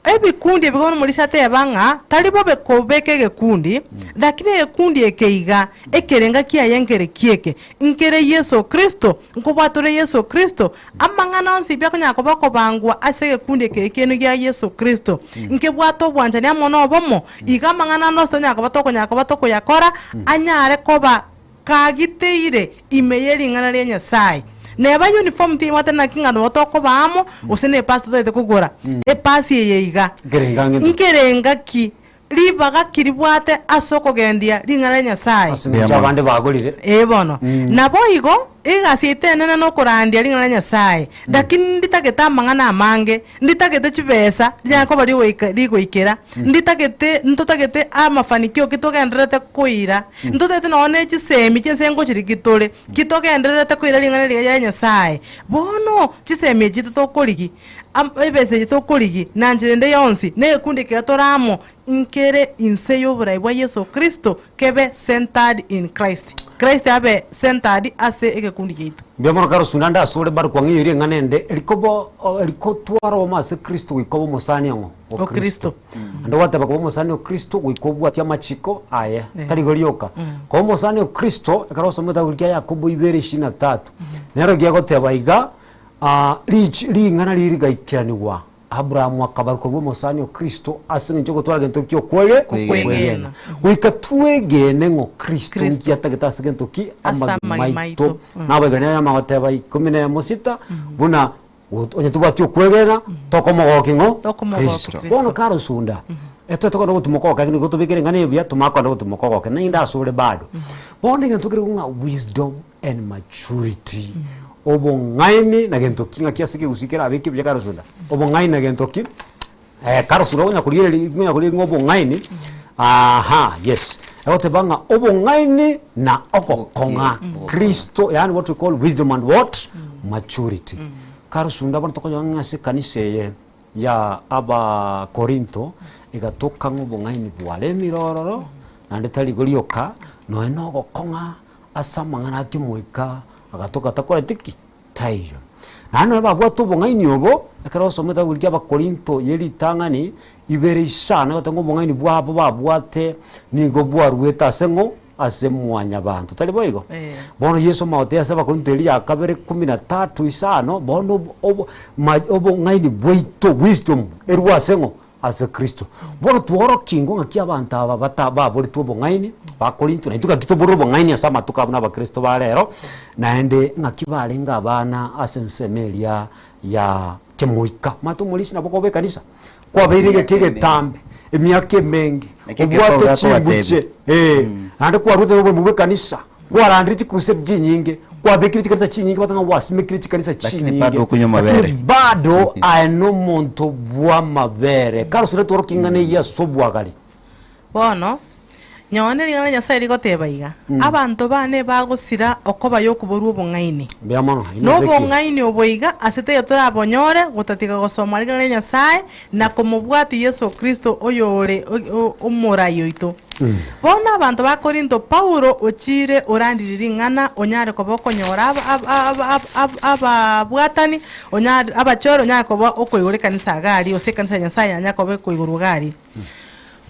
ebikundi ebi bono omorisia ateba ng'a tari bobe kobeka egekundi, lakini egekundi eke iga, ekerenga kiaye nkere kieke, nkere Yeso Kristo, nkobwate ore Yeso Kristo, amang'ana onsi pi akonyara koba okobangwa ase egekundi eke ekieni gia Yeso Kristo. Nkebwate obwanchani amo na obomo, iga amang'ana ande onsi tonyara koba tokonyara koba tokoyakora, anyare koba Kagiteire ime ye ring'ana ria Nyasae. Neba uniform tibwate naki ng'a nabo tokoba amo, gose ne epasi totagete kogora. Epasi eye iga. Nkerenga ng'iti. Nkerenga ki? Ribaga ki ribwate ase okogendia ring'ana ria Nyasae? Ase eng'encho abande bagorire. Ee bono. Naboigo. Egasi yaito enene nokorandia ring'ana ria Nyasae, lakini nditagete amang'ana amange, nditagete chibesa rinyare koba rigoika rigoikera, nditagete ntotagete amafanikio ki togendererete koira, ntotagete nonye ne chisemi chi'ense ngochiri tore, ki togendererete koira ring'ana riria ria Nyasae. Bono chisemi echi titokorigi, am ebesa echi tokorigi, na nchera ende yonsi, na egekundi ekero tore amo, Nkere inse y'oborai bwa Yeso Kristo kebe centered in Christ. Christ abe centered ase egekundi giaito. Mbuya mono karosunda ande asore bare kwang'inyoria eng'ana ende erikoba erikotwara obomo ase Kristo goika obe omosani ong'o o O Kristo. Kristo. Ande gwateba koba omosani o Kristo goika obwatie amachiko aye tari igo rioka. Koba omosani o Kristo ekero osomete egetabu kia Yakobo ibere ishirini na tatu nero gegoteba iga rich ring'ana riria rigaikeranigwa. Abrahamu akabarwa korwa omosani o Kristo ase engencho y'ogotwara gento ki okwege Okwegena. Goika twegene ng'o Kristo Kristo. nki atagete ase gento ki Ase amagima amagima aito. aito. Nabaibani aya amagoteba ikomi na emo sita buna got- onye tobwati okwegena tokomogokia ng'o Tokomogokia Kristo. Kristo. Bono karosunda etwe tokogenda gotimoka ogoka nigo tobekere eng'ana eye buya tomanye kogenda gotimoka ogoke naende asore bado. Bono egento kere ng'a wisdom and maturity, obong'aini na gento ki ng'aki ase ekegusii kerabe ekibuya karosunda, obong'aini na gento ki karosunda onya korigereria onya korigereria ng'a obong'aini aha yes, egoteba ng'a obong'aini na ogokong'a kristo yaani what we call wisdom and what maturity. Karosunda bono tokonyora ng'a ase ekanisa eye ya abakorinto, egatoka ng'a obong'aini bwaremire ororo, naende tari igo rioka, nonya na ogokong'a Ase amang'ana a kemoika agatoka takoreti ki? Taiyo. Naende nonye babwate obong'aini obo, ekero osomete agwo riria Abakorinto ye ritang'ani ibere isano egoteba ng'a obong'aini bwabo babwate nigo bwaruete ase ng'o? Ase mwanyabanto, tari boigo? Eh. Bono Yeso omogotebia ase Abakorinto eria ya kabere kumi na tatu isano, bono obo obo ma obong'aini bwaito wisdom erwe ase ng'o? Ase Kristo. Bono tworokia ng'aki abanto aba bata baboretwe obong'aini, Bakorinto, naintwe gaki tobore obong'aini ase amatuko abwo na abakristo ba rero, naende ng'aki barenge abana ase ensemo eria ya kemoika. Omanyete omorisia nabo okoba ekanisa, kwabeire egeka egetambe, emiaka emenge, Naki ekero obwate Paulo chimbuche, akobatebia. eh, naende kwarwete oborimo bwa ekanisa, Kwarandire chikrusade chinyinge, kwabekire chikanisa chinyinge batanga gwasimekire chikanisa Lakini chinyinge. bado okonywa amabere. Lakini bado aye nomonto bw'amabere. Karosire tworokia ing'ana eyio ase obwagare. Bono, nyone ring'ana ria Nyasae rigoteba iga, Abanto baane bagosira okoba y'okoborwa obong'aini. Mbuya mono. Inwe ase ki? Nobong'aini obo iga ase taiyo torabonyore gotatiga gosoma ring'ana ria Nyasae na komobwatia Yeso Kristo oyore omorai oito. Bono abanto ba Korinto Paulo ochiire orandirie ring'ana onyare koba okonyora ababwatani, onyare abachore onyare koba okoigora ekanisa iga aria, gose ekanisa ya Nyasaye yanyare koba ekoigorwa iga aria.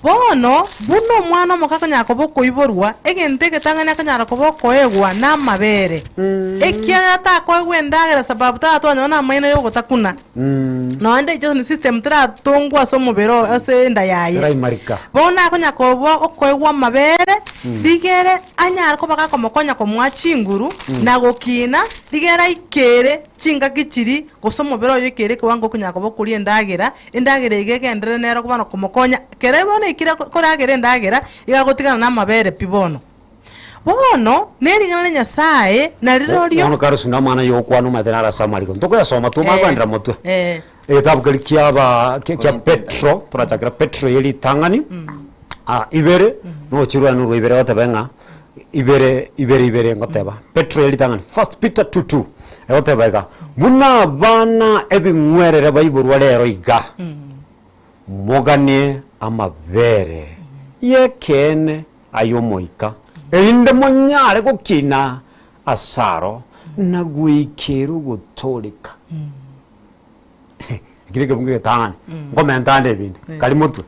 Bono, buna omwana omoke akonyara koba okoiborwa, egento egetang'ani akonyara koba okoegwa namabere, ekiagera takoegwa endagera sababu taratwanyora namaino yogotakuna, nonya digestion system teratongwa ase omobere oo ase enda yaye. Teraimarika. Bono akonya koba okoegwa amabere, rigere anyare koba gakomokonya komoa chinguru, na gokina, rigere aikere chingaki chiria, gose omobere oye oikere ekewango okonyara koba okoria endagera, Endagera iga egenderere nero bono komokonya, kere bono ekire koragera endagera, iga agotigana namabere pi bono. Bono nering'ana ria Nyasae, na rirorio. Bono kare sunda amang'ana y'ogokwana omanyete naro ase amariko. Ntokoyasoma twomanye koenderera motwe. Eh. Egetabu keria kiaba kia kia Petro, torachakera Petro ye ritang'ani, ah ibere, nochirwe norwa ibere goteba ng'a ibere ibere ibere ngoteba. Petro ye ritang'ani, first Peter 2:2, egoteba iga, Buna abana ebing'werere baiborwa rero iga, moganie amabere y'ekeene ay'omoika, erinde monyare gokina asaro na goikera ogotooreka. Ekio nekebugu egetang'ani, nkomenta ande ebinde, kari motwe.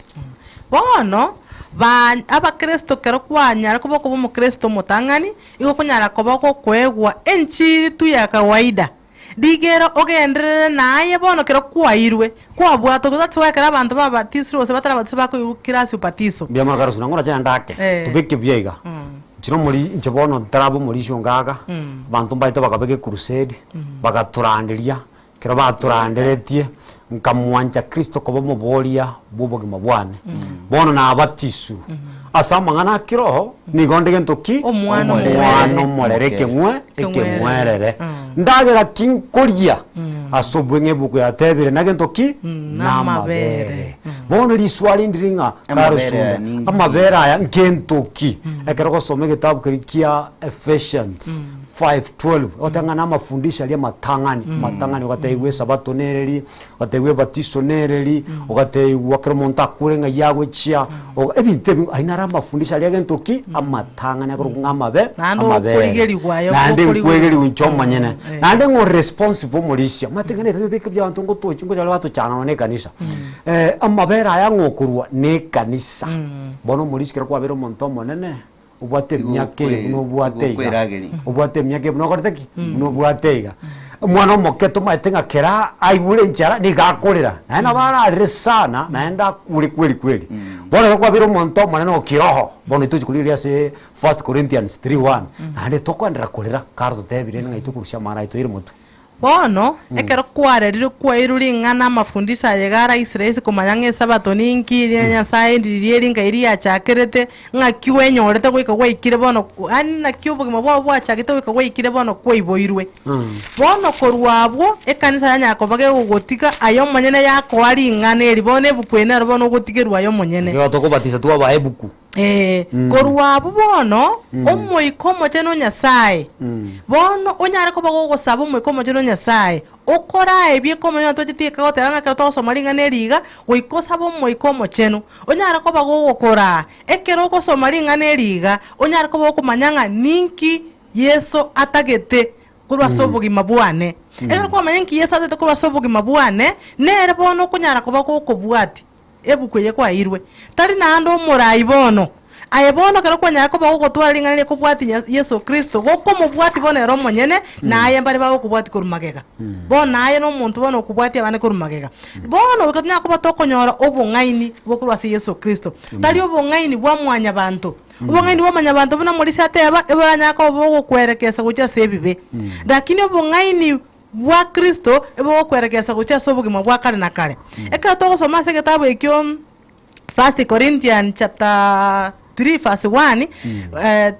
Bono, ba abakristo kero kwanyara koba okoba omokristo omotang'ani, igo okonyara koba gokoegwa enchiri tu ya kawaida. Rigero ogenderere naye bono kero kwairwe, kwabwatwa that's why ekero abanto babatisirwe gose batarabatiswa bakoigwa kera ase ubatiso. Mbuya mono kare osuna ngorache naende ake, tobeke buya iga. Inche nomori inche bono ntaraba omorisia onga iga, abanto mbaete bakabeka ecrusade, bagatoranderia, Ekero batoranderetie, Nkamwancha Kristo koba omoboria bw'obogima bwane. Bono nabatisirwe. Ase amang'ana a kiroho, nigo nde gento ki? Omwana Omwana omorere. omorere ekeng'we Ekeng'werere. ekeng'werere. Ndagera ki nkoria? Ase obweng'e ebuku yatebire nagento ki? Namabere. Namabere. Bono riswali ndiri ng'a Amabere aya karosunda ninki? amabere aya nkento ki? Ekero ogosoma egetabu keria kia Ephesians 5:12 ogoteba ng'a namafundisho aria amatang'ani amatang'ani ogatebigwa esabato nereri, ogatebigwa ebatiso nereri, ogatebigwa kera omonto akure ng'ai agochia, oga ebinto ebi ayio naro amafundisho aria gento ki? Amatang'ani akorokwa ng'a amabe Naende amabere. okorigerigwa aye Naende okorigerigwa. nkwegeriwa inche omonyene, Eh. naende ng'o responsible omorisia, omanyete ng'a nebinto bike bia abanto ngotochi ngocha bare batochana nonya na ekanisa. Amabere aya ng'o okorwa? Na ekanisa. Bono omorisia ekero kwabeire omonto omonene, Obwate emiaka eye buna obwate iga. Igokwerageria. Obwate emiaka eye buna okorete ki? Buna obwate iga. Omwana omoke tomaete ng'a kera aigure enchara nigo akorera. Naende nabo ararere sana naende akure kweri kweri. Bono ekero kwabeire omonto omonene o kiroho, bono tochi korigereria ase First Corinthians 3:1, naende tokoenderera korera kare totebire ng'a tokorusia amang'ana aye toire motwe. Bono, ekero kwarerire kwairwe ring'ana amafundisho aye iga araisire ase komanya ng'a Esabato ninki, ria Nyasae ndiri eri ngai riachakerete, ng'aki kwenyorete goika gwaikire bono yaani naki obogima bwao bwachagete goika gwaikire bono kwaiboirwe. Bono korwa abwo, ekanisa yanyara koba gegogotiga aye omonyene yakoa ring'ana eri bono ebuku eri nero bono ogotigerwa aye omonyene. Ekero tokobatisa twabaa ebuku. Ee, korwa abwo bono Omoika Omochenu o Nyasae, bono onyare koba gogosaba Omoika Omochenu o Nyasae, okoraebie komanya onye tocheti eka goteba ng'a ekero togosoma ring'ana eri iga, goika osabe Omoika Omochenu, onyare koba gogokoraa, ekero ogosoma ring'ana eri iga, onyare koba gokomanya ng'a ninki Yeso atagete korwa ase obogima bwane. Ekero kwamanya ninki Yeso atagete korwa ase obogima bwane, nere bono okonyara koba gokobwatia. Ebuku eye kwaeirwe, tari naende omorai bono. Aye bono ekero kwanyara koba gogotwara ring'ana riria kobwatia Yeso Kristo, gokomobwatia bono ere omonyene, na aye mbare bagokobwatia korwa magega. Bono aye nomonto bono okobwatia abande korwa magega. Bono goika tonyare koba tokonyora obong'aini bokorwa ase Yeso Kristo. Tari obong'aini bwa mwanyabanto. Obong'aini bwa mwanyabanto buna Morisia ateba, eboranyare koba bogokwerekesa gochia ase ebibe. Lakini obong'aini bwa Kristo ebogokwerekesa gochia ase obogima bwa kare na kare. Ekero togosoma ase egetabu ekio First Corinthian chapter 3 verse 1,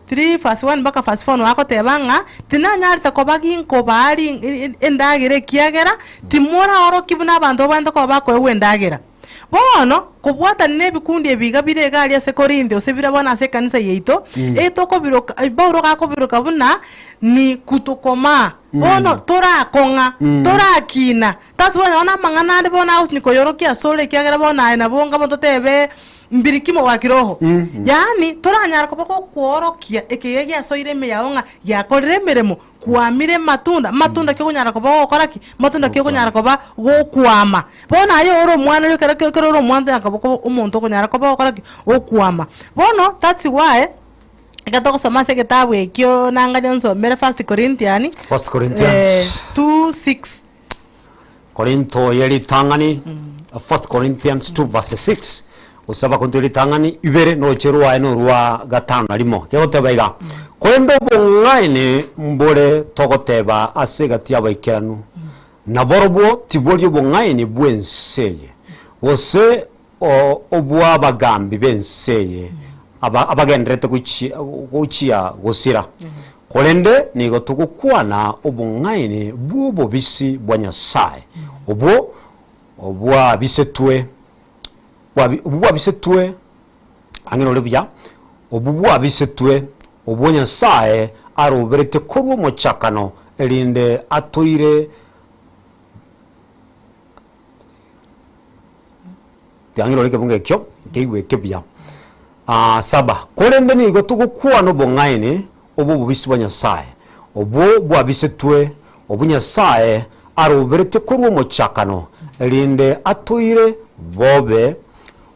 3 verse 1 mpaka verse 4 nigo agoteba ng'a tinanyarete koba ginkobaa ri endagera ekiagera timoraorokia buna abanto babwenerete koba bakoegwa endagera. Bono, kobwatana nebikundi ebi iga bire iga aria ase Korintho, gose bire bono ase ekanisa yaito, etokobiroka, Paulo gakobiroka buna ni kutokomaa, bono torakong'a, torakina, tasi bono bono amang'ana ande bono agosinywa koyorokia asore ekiagera bono aye nabo onga bono totebe mbirikimo bwa kiroho. Yaani toranyara koba gokoorokia ekeiga giasoire ime yao ng'a giakorire emeremo, Kwamire amatunda, matunda ki okonyara koba ogokora ki? Matunda ki okonyara koba gokwama? Bono aye ore omwana oria ekero ekero ore omwana tonyara koba ko omonto okonyara koba ogokora ki? Okwama. Bono that's why, ekero togosoma ase egetabu ekio nangania onsomere First Corinthian, First Corinthians. 2:6. Korinto ye ritang'ani, First Corinthians 2 verse 6, gose Abakorinto ritang'ani ibere noche rwaye norwa gatano na rimo, gegoteba iga, Korende obong'aini mbore togoteba ase egati y'abaikeranu, na borobwo tibori obong'aini bw'ense eye, gose o- obw'abagambi b'ense eye, aba- abagendererete gochia gochia gosira. Korende nigo togokwana obong'aini bw'obobisi bwa Nyasae, obwo bwabisetwe bwabi obwo bwabisetwe ang'e nore buya, obwo bwabisetwe obwo Nyasae aroberete korwa omochakano, erinde toire Tiang'ira ore ekebungo ekio, nkeigwe eke buya. Ah, saba, korende nigo togokwana obong'aini obw'obobisi bwa Nyasae, obwo bwabisetwe, obwo Nyasae aroberete korwa omochakano, erinde toire bobe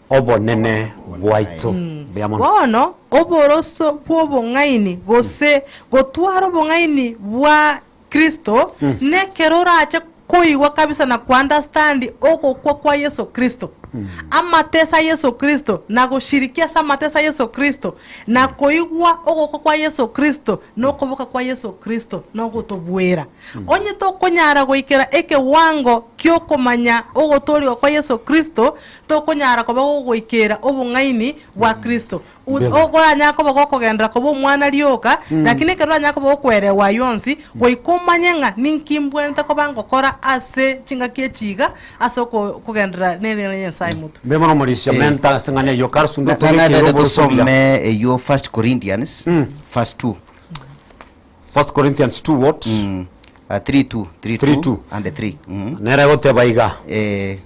obonene bwaito. Mbuya mono. Bono oboroso bw'obong'aini, gose gotwara obong'aini bwa Kristo, nekero orache koigwa kabisa na kounderstand ogokwa kwa Yeso Kristo. Amateso a Yeso Kristo, na goshiriki ase amateso a Yeso Kristo, na koigwa ogokwa kwa Yeso Kristo, na okoboka kwa Yeso Kristo, na ogotobuera. Onye tokonyara goikera ekewango ki'okomanya ogotoorigwa kwa Yeso Kristo, tokonyara koba gogoikera obong'aini bwa Kristo. Okoranyare koba gokogenderera koba omwana rioka, lakini ekero oranyare koba gokwerewa ayio onsi, goika omanye ng'a ninki mbwenerete koba ngokora ase chingaki echi iga, ase okogenderera nering'ana ria Nyasae motwe. Mbe mono omorisia menta ase eng'ana eyio kare sunde otobekere Natete oborusia obuya. tusome eyio First Corinthians verse 2. First Corinthians 2 what? 3 2 3 3 2 2. and 3. Mhm. Nere egoteba iga. Eh,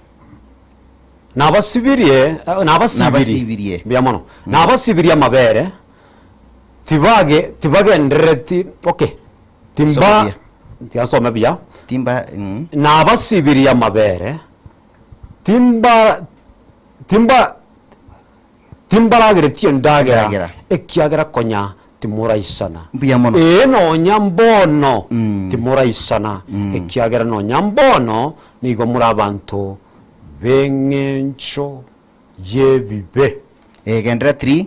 Nabasibirie, nabasibirie, Nabasibirie. mbuya mono, nabasibirie amabere, tibage tibagenderereti, okay, timba, Soma buya. tiga nsome buya, Timba mm. nabasibirie amabere, timba timba timbarageretie endagera, Endagera. ekiagera konya timoraisana. Mbuya mono. Ee, nonya mbono timoraisana, ekiagera nonya mbono nigo more abanto b'eng'encho y'ebibe. Eh, genderera 3.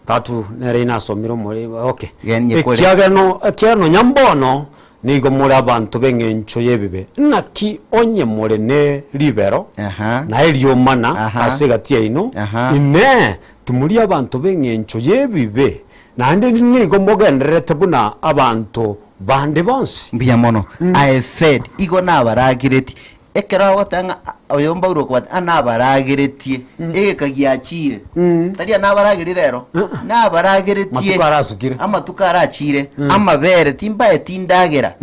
Tatu nere inasomire omore okay. Gen- nyekore. Ekiagera no ekiagera nonya mbono nigo more abanto b'eng'encho y'ebibe, naki onye more ne ribero Aha. na eriomana Aha. ase egati yaino, Aha. Inee, timori abanto b'eng'encho y'ebibe, naende nigo mogendererete buna abanto bande bonsi? Mbuya mono. I fed. Igo nabaragereti. Ekero agoteba ng'a oyo Paulo okobata ng'a nabarageretie, egeka giachire. Tari anabaragerie rero, nabarageretie. Amatuko arasukire. Amatuko arachire, amabere, timbaeti endagera.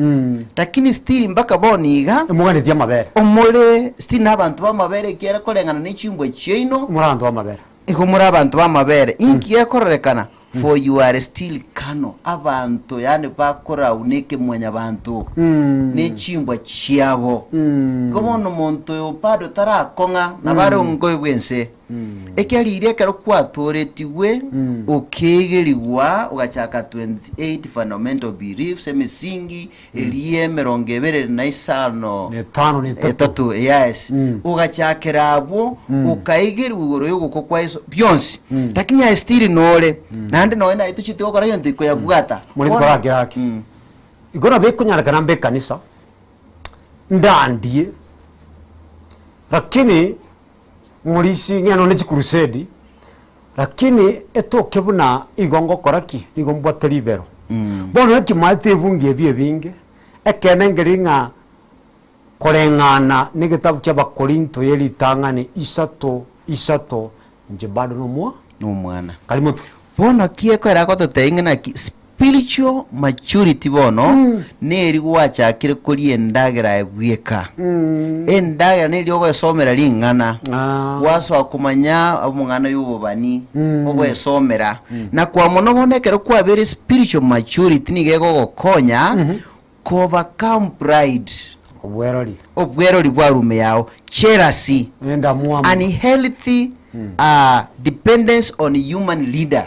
Lakini still mpaka bono iga, Emoganetie amabere. omore still nabanto b'amabere ekiagera koreng'ana ne chimbwa chiaino, More abanto b'amabere. Igo more abanto b'amabere, inki gekororekana? For you are still carnal, abanto yaani bakorauna ekemwanyabanto ne chimbwa chiabo. Igo bono omonto oyo bado tarakong'a, nabo are ongoe bw'ense. Ekiagera riria ekero kwatooretigwe, okeegerigwa, ogachaka 28 fundamental beliefs, emisingi eria emerongo ebere na isano Na etano na etato. etato yes ogachakera abwo okaigerwa igoro y'ogokwa kwa Yeso bionsi lakini aye still nore naende nonya naye tochiete gokora gento ikoyabwata Morisi Bono- korake ake. Igo nabo ekonyarekana mbe ekanisa, ndandie, lakini morisi ng'ende nonye chikurusedi, Lakini etoke buna igo ngokora ki? Nigo mbwate ribero. Bono ekimaete ebungi ebi ebinge, ekeene nkeri ng'a koreng'ana negetabu kia Abakorinto ye ritang'ani isato isato, inche bado nomoa Nomwana. kari motwe. Bono ki ekero agototebia ng'a naki spiritual maturity bono neri gwachakire koria endagera aye bweka. Endagera neri ogoesomera ring'ana, Ah. gwasoa komanya omong'ana ya obobani, ogoesomera. Na kwa mono bono ekero kwabeire spiritual maturity nigo egogokonya ko overcome pride, Obwerori. obwerori bwa rume yao, jealousy, Endamwamu. unhealthy uh, dependence on human leader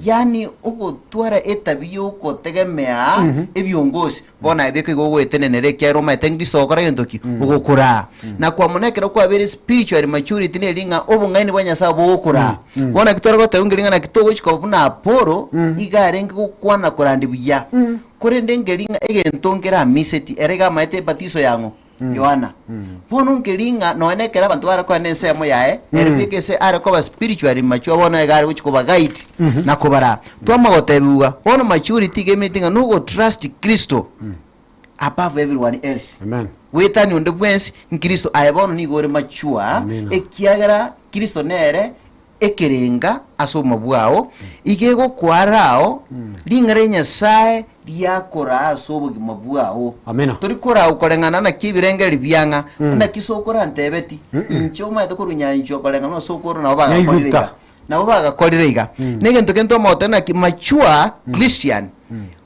yani ogotwara etabi yogotegemea ebiongosi bono aye beka igo ogoetenenera ekiagera omanyete ng'o risokora gento ki ogokoraa na kwa mono ekero kwabeire spiritually maturity neri ng'a obong'aini bwa Nyasaye bogokoraa bono naki tware goteba ng'eri ng'a naki togochi koba buna Apollo iga arenge gokwana korandi buya korende ngeri ng'a egento nkeramiseti ere iga amaete ebatiso yang'o Yohana. Bono nkeri ng'a nonya nekero abanto bare koenda ensemo yaye, ere bweka ase are koba spiritually mature bono iga are gochia koba guide na kobaraa. Twamanya gotebiwa, bono maturity iga emineti ng'a nogo trust Kristo above everyone else. Amen. Goetania onde bwensi, nkristo aye bono nigo ore mature, Amina. ekiagera Kristo nere ekerenga ase obogima bwao, iga egokoarao ring'ana ria Nyasae riakoraa ase obogima bwao. Amina. Tori korao koreng'ana naki ebirengererio biang'a, naki sokoro antebeti, inche omanyete korwa nyanchwa koreng'ana na sokoro nabo bagakorire Nyaiguta. iga. Nabo bagakorire iga. Negento kende tomogote naki mature Christian,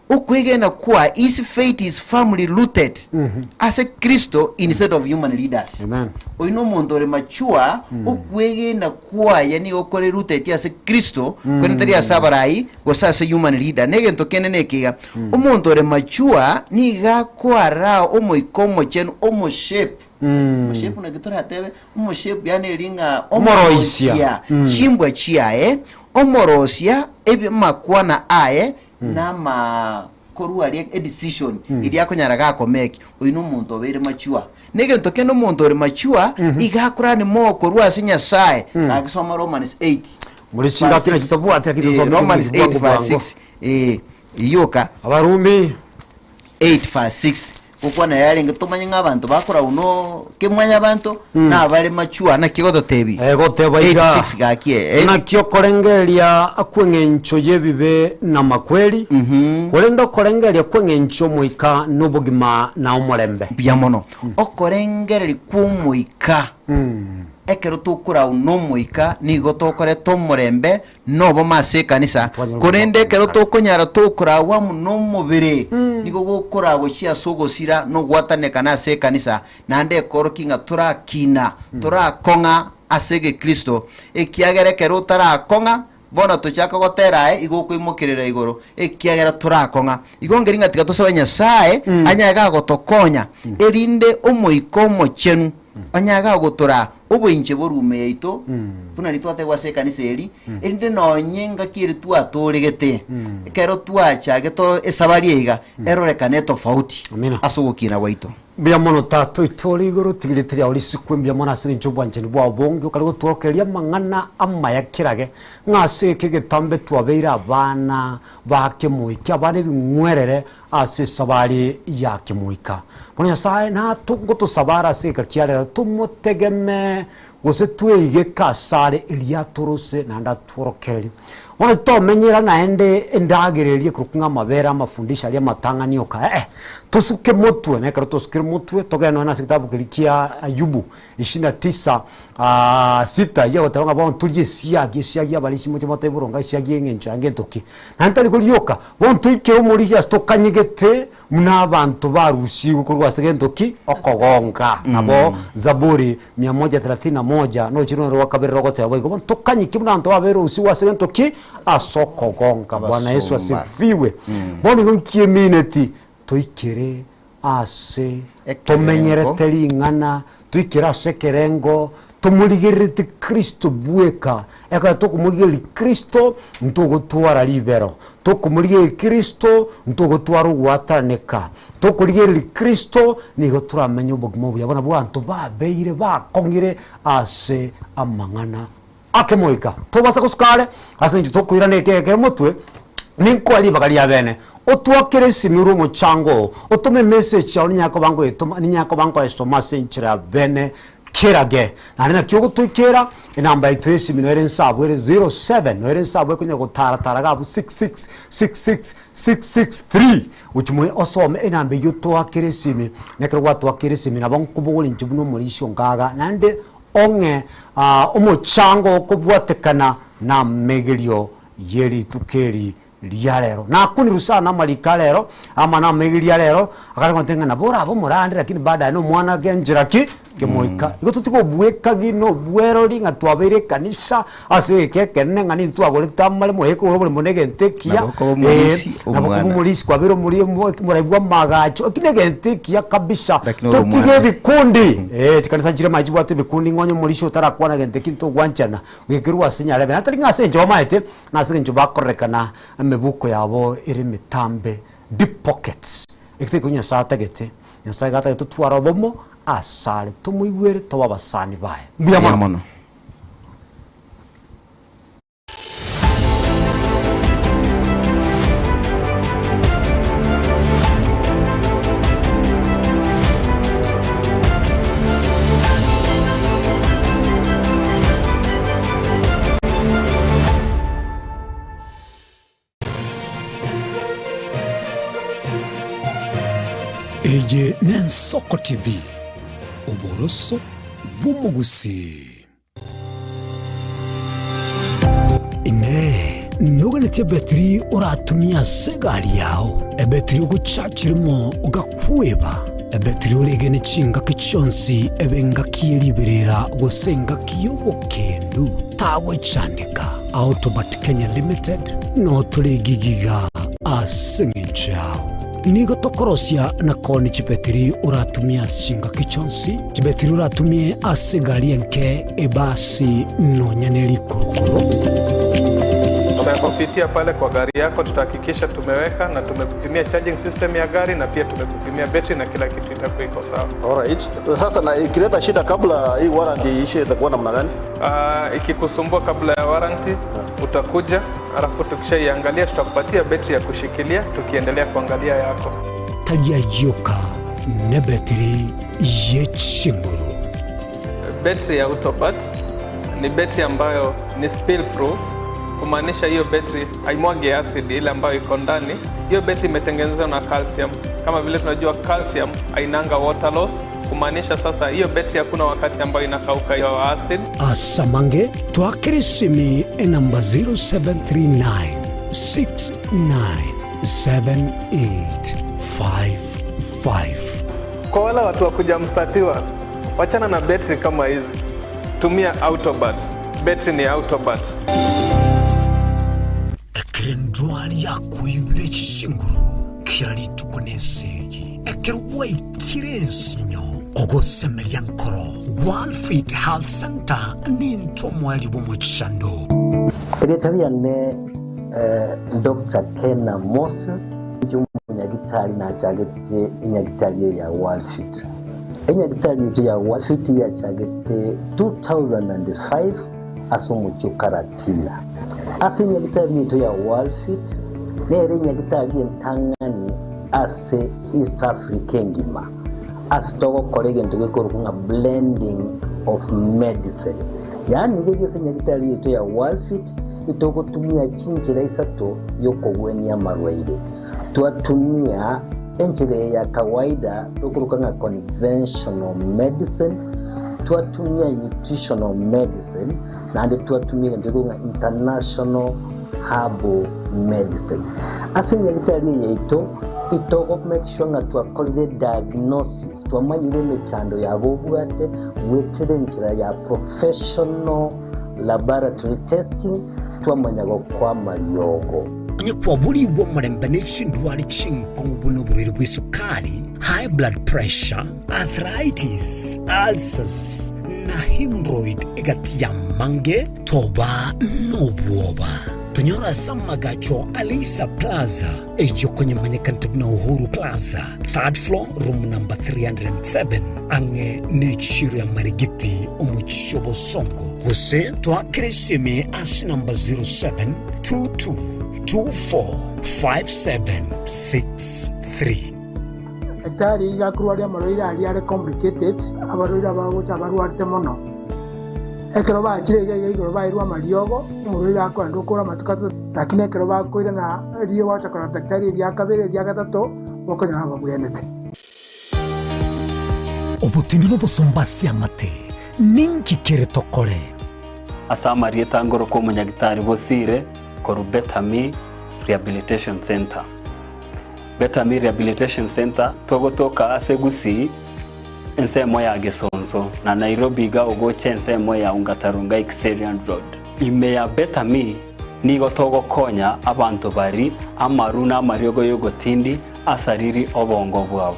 okwegena kwa his faith is firmly rooted ase Kristo instead of human leaders. Amen. Oyio nomonto ore mature, okwegena kwaye nigo kore rooted ase Kristo, korende tari ase abarai gose ase human leader. Negento kende neke iga, omonto ore mature nigo akoaraa omoika omochenu omoshape. Omoshepu naki toratebe, omoshepu yaani eri ng'a Omoroisia. omoroisia chimbwa chiaye, omorosia ebi amakwana aye, na amakorwa aria edecision eria akonyara gakomeki, oyio na omonto obeire mature. Na egento kende omonto ore mature, iga akorani more korwa ase Nyasaye, gaki soma Romans 8 Muri chingaki verse nachi 6. tobwate lakini Eh, tusome Romans bwango 8 verse bwango. 6 eh, yoka Abarumi 8 verse 6 gokwana yarenge tomanye ng'a abanto bakora uno kemwanyabanto nabare mature naki gototebi Egoteba iga, 8 6 gaki eh, Naki okorengereria kw'eng'encho y'ebibe namakweri, korende okorengereria kw'eng'encho y'Omoika nobogima na omorembe. Mbuya mono. Okorengereria kw'Omoika. Ekero tokorau n'Omoika nigo tokoreta omorembe na obomo ase ekanisa, Twanyora korende ekero omorembe. tokonyara tokoragwa amo nomobere, nigo gokoraa gochia ase ogosira na ogwatanekana ase ekanisa, naende ekorokia ng'a torakina, torakong'a ase egekristo, ekiagera ekero otarakong'a, bono tochaka gotera aye igo okoimokerera igoro, ekiagera torakong'a. Igo nkeri ng'a tiga tosabe Nyasae anyare gagotokonya, erinde Omoika Omochenu onyare gagotoraa oboinche borume yaito, buna riria twategwa ase ekanisa eri, erinde nonye engaki eri twatoregete, ekero twachagete esabari eye iga, erorekane etofauti Amina. ase ogokina gwaito. Mbuya mono Tata oito ore igoro, tiga rieta riao risikwe mbuya mono ase eng'encho y'obwanchani bwao obonge, okare gotworokereria amang'ana amaya kerage, ng'a ase eke egetambe twabeire abana ba kemoika, abana ebing'werere ase esabari ya kemoika. Bono Nyasae nato ngotosaba are ase egeka kia rero tomotegeme gose tweigeke asare erio atorose naende atworokererie. Bono titomenyera naende endagera eria ekorokwa ng'a amabere amafundisho aria amatang'ani oka ee, tosuke motwe, na ekero tosukire motwe togende nonye ase egetabu keria kia Ayubu ishirini na tisa sita eyio egoteba ng'a bono torie esiagi, esiagi abarisia moche motebe boronge esiagi eng'encho ya ngento ki. Naende tari koria oka, bono toikere omorisia ase tokanyegete Buna abanto barusigwe korwa ase gento ki? Okogonka. Nabo Zaburi mia moja thelathini na moja nochire noro rwa kabere rogoteba boigo, bono tokanyeke buna abanto babeire ase gento ki? Ase okogonka. Bwana Yesu Abasomba. asifiwe. Bono igo nkiemineti toikere ase Ekerengo. tomenyerete ring'ana, toikere ase ekerengo, tomorigerereti Kristo bweka. Ekero tokomorigereria Kristo, ntogotwara ribero, tokomorigereria Kristo, ntogotwara ogwataneka, tokorigereria Kristo, nigo toramenye obogima obuya. Bono abanto babeire bakong'ire ase amang'ana akemoika. Tobasa gosuka are, ase eng'encho tokoirana eke ekere motwe, ninkoe ribaga ria bene, otwakere esimi ore omochango oo, otome emessage yao ninyare koba nkoyetoma ninyare koba nkoyesoma ase enchera ya bene Kerage, naende naki ogotoikera, enamba yaito y'esimi noyo ere nsabu ere 07, noyo ere nsabu ekonya gotara-tara iga abwo 6666663, gochia moyo osome enamba eyio otoakere esimi, na ekero gwatoakeire esimi nabo nkobogora inche buna omorisia ongaga, naende ong'e omochango okobwatekana na amegerio ye rituko eri Riria rero nakunirwe sana amariko a rero, ama namaiga ria rero, akare gontebia ng'a nabo orabe omorande lakini baadaye na omwana genchera ki? Kemoika. Igo totige obwekagi na obwerori ng'a twabeire ekanisa ase egeka ekenene ng'a nintwagorete amaremo, oye kogora oboremo na egento ekiya, Nabo okoba omorisi nabo okoba omwana. omorisi kwabeire omori omo omorai bwa amagacho, eki na egento ekiya kabisa. Lakini ore Totige omwana. ebikundi, chikanisa nchire manye chibwate ebikundi ng'a onye omorisia otarakwana gento eki ntogwanchana, goikerwa ase nyarebe. Natari ng'a ase enchera omanyete, Na ase engencho bakorerekana emebuko yabo ere emetambe, deep pockets, eki tekio Nyasae atagete. Nyasae iga atagete totware obomo asare, tomoigwere, tobe abasani baye. Mbuya Mbuya mono. mono. Eye n'Ensoko TV, oboroso bw'omogusii. Inee! Noganetie ebetiri oratumie ase egari yao? Ebetiri ogochachera mo ogakweba? Ebetiri oregene chingaki chionsi ebe engaki ye riberera gose engaki y'obokendu? Tagwechandeka. Autobat Kenya Limited noo tore gigiga ase eng'encho yao. Nigo tokorosia na koonia chibetiri oratumie ase chingaki chionsi, chibetiri oratumie ase egari enke, ebasi, nonya ne rikurukuru. Tutakupitia pale kwa gari yako, tutahakikisha tumeweka na tumekupimia charging system ya gari na pia tumekupimia betri na kila kitu itakuwa iko sawa. Alright. Sasa na ikileta shida kabla hii warranty iishe itakuwa namna gani? Ikikusumbua kabla ya warranty utakuja, alafu tukishaiangalia tutakupatia betri ya kushikilia tukiendelea kuangalia yako. Tari ayioka nebetiri ye chinguru. Betri ya Autobat ni betri ambayo ni spill proof, kumaanisha hiyo betri haimwagi acid ile ambayo iko ndani. Hiyo betri imetengenezwa na calcium. Kama vile tunajua calcium hainanga water loss, kumaanisha sasa hiyo betri hakuna wakati ambayo inakauka hiyo acid. Asamange twakere esimi enamba 0739 697855. Kwa wale watu wa kuja mstatiwa, wachana na betri kama hizi, tumia Autobat. Betri ni Autobat. Ekero endwari yakoibire chinguru kera rituko nesegi, ekero gwaikire ensinyo, ogosemeria nkoro, Walfit Health Center nintwe omoerio bw'omochando. Erieta riane Doctor Kena Moses, inche omonyagitari nachagete enyagitari eye ya Walfit. Enyagitari yaito ya Walfit yachagete 2005 ase omochie o Karatina. Ase enyagitari yaito ya Walfit nere enyagitari entang'ani ase East Africa engima ase togokora egento gekorokwa ng'a blending of medicine. Yaani riria ase enyagitari yaito ya Walfit itogotumia chinchera isato yokogwenia amarwaire. Twatumia enchera eye ya kawaida tokoroka ng'a conventional medicine, twatumia nutritional medicine, naende twatumia egento gekorokwa ng'a international herbal medicine. Ase enyagitari eye yaito, itogo make sure ng'a twakorire diagnosis, twamanyire emechando yabo obwate, goetera enchera ya professional laboratory testing, twamanya gokoa amariogo. Onye kwaborigwe omorembe ne chindwari chinkong'u buna oborwaire bw'esukari, high blood pressure, arthritis, ulcers, na hemorrhoid egati y'amange, toba nobwoba. Tonyore ase amagacho a Leisa Plaza, eyio konyemanyekanete buna Uhuru Plaza, third floor, room number 307, ang'e nechiiro ya Marigiti, omochie o Bosongo. Gose toakere esimi ase namba 0722245763. Daktari iga akorwaria amarwaire aria are complicated, abarwaire abagocha abarwarete mono. Ekero bachire iga iga igoro bairwe amariogo, omorwaire akoenda okora amatuko atato, lakini ekero bakoirana erio bagocha korora daktari eria kabere eria gatato, bokonyora babwenete. Obotindi nobosomba ase amate, ninki kere tokore? Ase amarieta ngorokwa omonyagitari Bosire korwa Betami Rehabilitation Centre. Betami Rehabilitation Centre togotoka ase Gusii ensemo ya Gesonso na Nairobi iga ogocha ensemo ya Ongata Rongai Kiserian Road. Ime ya Betami nigo togokonya abanto bari amaru na amariogo y'ogotindi asariri obongo bwabo.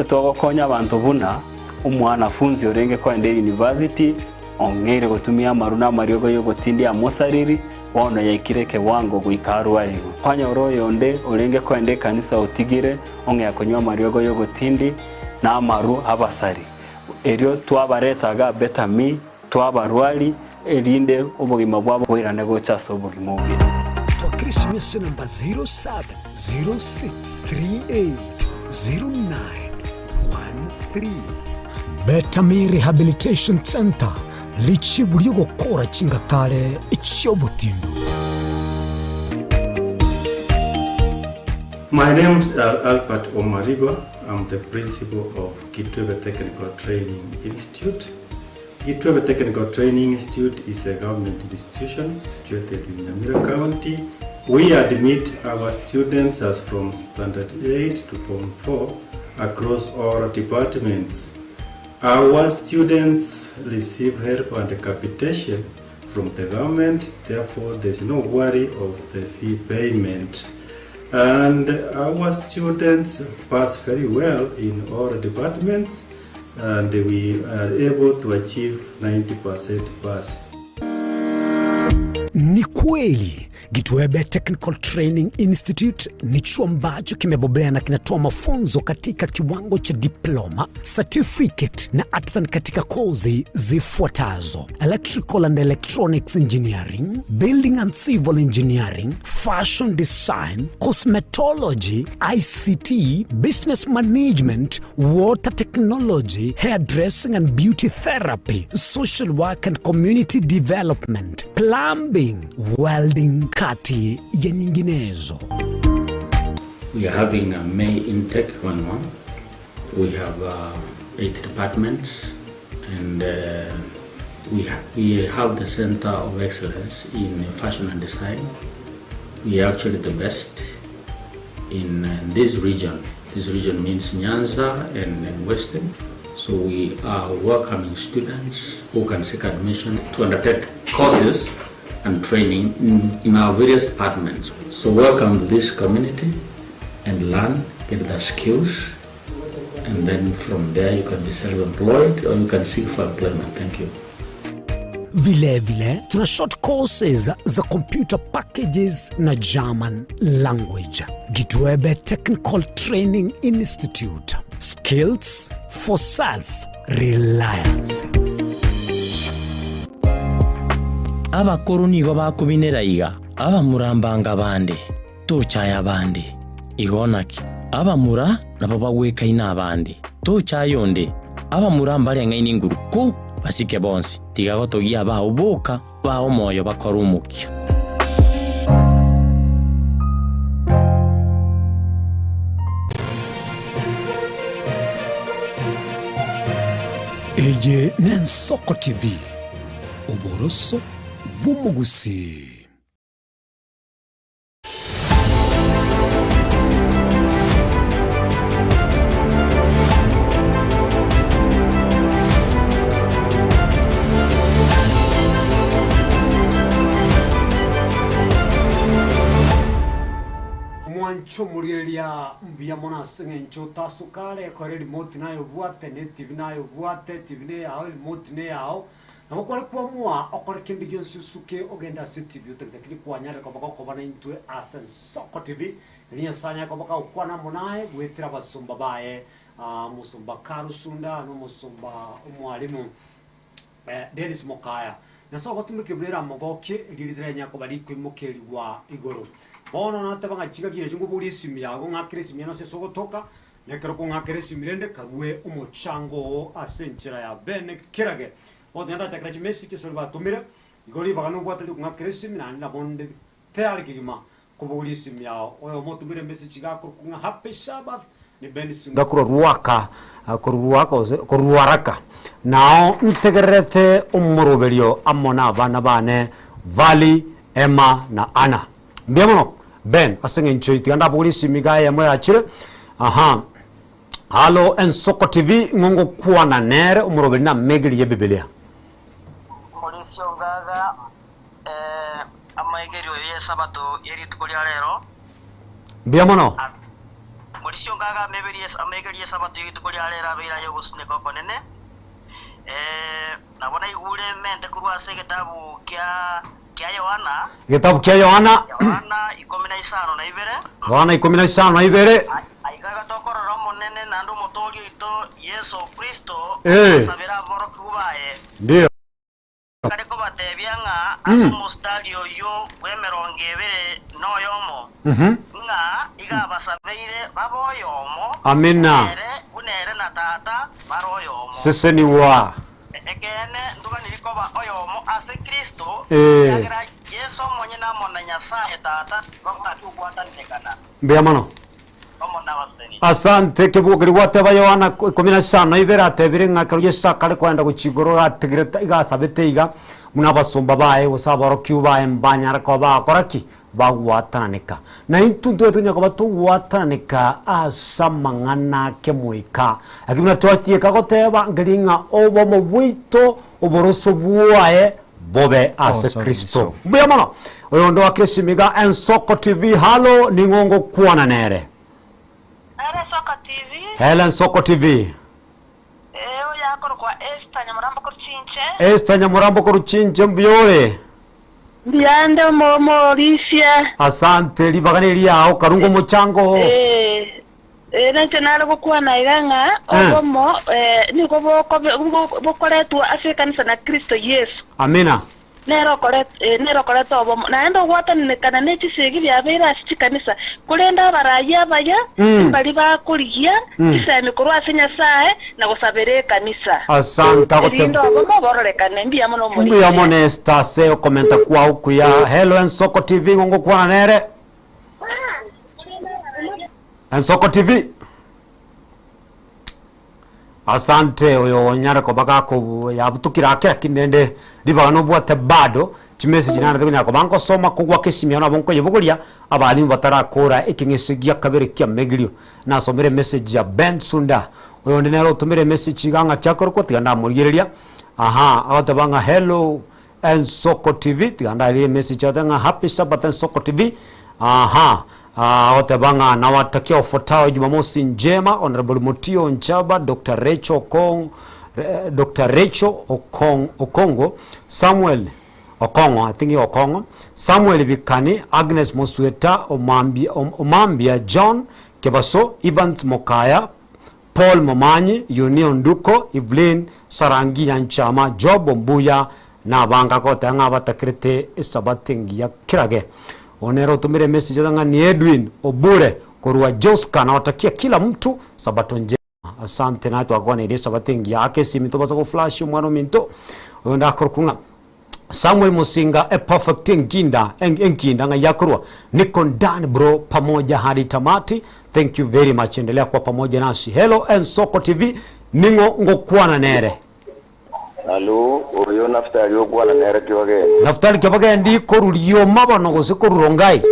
Togokonya abanto buna omwanafunzi orenge koenda eyunivasiti ong'eire gotumia amaru na amariogo y'ogotindia amosariri, bono yaikire ekewango goika arwarigwe. Kwanyora oyonde orenge koenda ekanisa otigire ong'ea konywa amariogo y'ogotindi na amaru abasari. Erio twabareta iga Betami, twabarwari, erinde obogima bwabo boirane gocha ase obogima obuya. Twakera esimi ase namba 0706380913. Betami Rehabilitation Centre, richibu ri'ogokora chingatare chi'obotindu. My name is Albert Omariba. I'm the principal of Kitwebe Technical Training Institute. Kitwebe Technical Training Institute is a government institution situated in Nyamira County. We admit our students as from Standard 8 to Form 4 across all departments. Our students receive help and capitation from the government, therefore there's no worry of the fee payment. And our students pass very well in all departments and we are able to achieve 90% pass. Ni kweli Gitwebe Technical Training Institute ni chuo ambacho kimebobea na kinatoa mafunzo katika kiwango cha diploma, certificate na artisan katika kozi zifuatazo: electrical and electronics engineering, building and civil engineering, fashion design, cosmetology, ICT, business management, water technology, hairdressing and beauty therapy, social work and community development, plumbing, welding, kati ya nyinginezo. We are having a May intake going on. We have uh, eight departments and uh, we, ha we have the Center of Excellence in Fashion and Design. We are actually the best in uh, this region. This region means Nyanza and, and Western. So we are welcoming students who can seek admission to undertake courses and training in, in our various departments. So welcome to this community and learn, get the skills, and then from there you can be self-employed or you can seek for employment. Thank you. Vilevile tuna short courses za computer packages na German language. Gitwebe Technical Training Institute. Skills for self reliance. Abakoro nigo bakobinera iga, Abamura mbanga bande, tochaya abande. Igo naki? Abamura nabo bagwekaine abande, tochaya onde. Abamura mbareng'aini nguru ko basike bonsi, tiga gotogia abao boka, bae omoyo bakore omokia. Eye n'Ensoko TV, oboroso bw'omogusii. Mwanche omorigereria mbuya mono ase eng'encho otasuka are ekore remote naye obwate ne etibi naye obwate etibi neyao remote neyao Nabo kware kwamua okore kende gionsi osuke ogende ase TV otagete lakini kwanyarire koba gokoba naintwe ase Ensoko TV erio Nyasae anyare koba gagokwana amo naye goetera abasomba baye omosomba Karusunda na omosomba omwalimu Dennis Mokaya. Nyasae obatumeke buna eramogokie erio riria rianyare koba rikoimokerigwa igoro. Bono nateba ng'a chingaki echi nkoboria esimi yago ng'akere esimi yane ase ase ogotoka na ekero kong'akera esimi rende karue omochango oo ase enchera ya bene kerage Bono ndachakera chimessage ase baria batomire, igo ribaga nobwate rikong'akera esimi naende nabo nde tayari kegima kobogoria esimi yao. Oyomo otomire emessage iga akorokwa ng'a Happy Sabbath ni Benson. Ngakorwa Ruaka, korwa Ruaka gose korwa Ruaraka, nao ntegererete omoroberio amo nabana bane Vally, Emma na Anna. Mbuya mono Ben ase eng'encho eye, tiga ndabogorie esimi iga eyemo yachire, aha. Halo Ensoko TV ng'o ngokwana nere omoroberi na amaigerio y'Ebibilia. Morisia ongaga eh, amaigerio y'Esabato ye rituko ria rero. Mbuya mono. Morisia ongaga amaigerio y'Esabato ye rituko ria rero abeire ay'ogosuneka okonene. Eh, nabo naigure mente korwa ase egetabu kia kia Yohana. Egetabu kia Yohana. Yohana ikomi na isano na ibere. Yohana ikomi na isano na ibere. Aiga iga tokorora Omonene naende Omotooria oito Yeso Kristo Eh. ogasabera aborokigwa baye. Ndio. Kare kobatebia ng'a ase omositari oyio bw'emerongo ebere noyomo, ng'a iga abasabeire babe oyomo, Amina. buna ere, buna ere na Tata bare oyomo. Seseniwa. Ekeene, ntoganiri koba oyomo ase Kristo, Ee. ekiagera Yeso omonyene amo na Nyasae Tata tibabwati ogwatanekana. Mbuya mono. Omo nabaseni. Asante kebugo keria gwateba Yohana 15 atebire ng'a ekero Yeso akare koenda gochia igoro igategerete iga asabete iga, buna abasomba baye gose aborokigwa baye mbanyare koba bagokora ki? Bagwatananeka. Na intwe ntobwenerete konya koba togwatananeka ase amang'ana ake moika. Lakini buna twatieka goteba nkeri ng'a obomo bwaito, oboroso bwaye. bobe ase Kristo. Mbuya mono. Oyo onde oakire esimi iga Ensoko TV halo ning'o ngokwana nere? Hello Ensoko TV. Esther Nyamurambo korwa Chinche mbuya ore? Mbuya nde omorisia. Asante ribaga neri riao karunga omochango oo. Ee, ee, nainche nare gokwana iga ng'a obomo nigo bokobe bokoretwa ase ekanisa na Kristo Yeso. Amina. Nere okoreta, ee, nere okoreta obomo, naende ogwatananekana ne chisegi biabeire ase chikanisa, korende abarai abaya mbaria bakorigia chisemi korwa ase Nyasae na gosabera ekanisa, Asante agote erinde obomo bororekane. Mbuya mono Mbuya omorisia. mono Esther ase okomenta kwao okuya. Hello Ensoko TV ng'o ngokwana nere? Ensoko TV. Asante oyo onyare koba gako yabutukire ake lakini rende ribaga nobwate bado chimessage narete konyara koba nkosoma kogwaka esimi yao nabo nkoyebogoria abalimu batarakora ekeng'ese gia kabere kiamegirio. Nasomire emessage ya Ben Sunda oyonde nere otomire emessage iga ng'aki akorokwa tiga ndamorigereria aha agoteba ng'a hello Ensoko TV, tiga ndarire emessage agoteba ng'a happy sabbath Ensoko TV, aha agoteba ng'a nawatakia ofuatao Jumamosi njema Honorable Mutio Nchaba, Doctor Rachel Okong, Doctor Rachel Okong, Okongo, Samuel Okong'o, I think Okong'o, Samuel Bikani, Agnes Mosweta, Omambia, Omambia John Kebaso, Evans Mokaya, Paul Momanyi, Yunie Onduko, Evelyn Sarangi Nyanchama, Job Ombuya, na abange agoteba ng'a abatakerete esabato engiya kerage. Oyo nere otomire emessage ote ng'a ni Edwin Obure korwa Joska nawatakia kila mtu sabato njema. Asante naye twakwaneirie esabato engiya aka esimi tobasa go flash omwana ominto oyonde akorokwa ng'a Samuel Musinga a perfect enkinda enkinda ng'ai akorwa niko ndani bro pamoja hadi tamati thank you very much endelea kuwa pamoja nasi hello Ensoko TV ning'o ngokwana nere Alo, oyo Naftali okwana nere Kibagendi. Naftali Kibagendi korwa rioma bono gose korwa Rongai?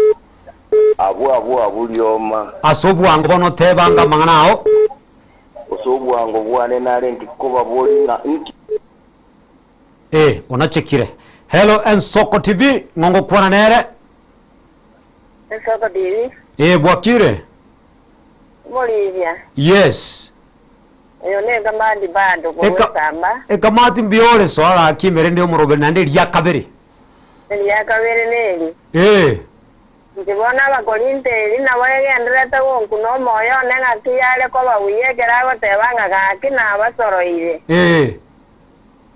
Abwo abwo abwo rioma. Ase obwango bono tebanga amang'ana ao. Ase obwango bwane narenge kobaboria ng'a inki. Ee, onachekire. Hello Ensoko TV, ng'o ngokwana nere? Ensoko TV, Ee, bwakire? Omorisia, Yes. oyo nekamati bado korwa Eka, esamba, ekamati mbuya ore soa gaki emere ndi omoroberi naende eria kabere. eria kabere neri. Ee. Inche bono Abakorinto eri nabo egendererete gonkuna omoyo one ng'aki yare koba buya ekero agoteba ng'a gaki nabasoroire. Ee.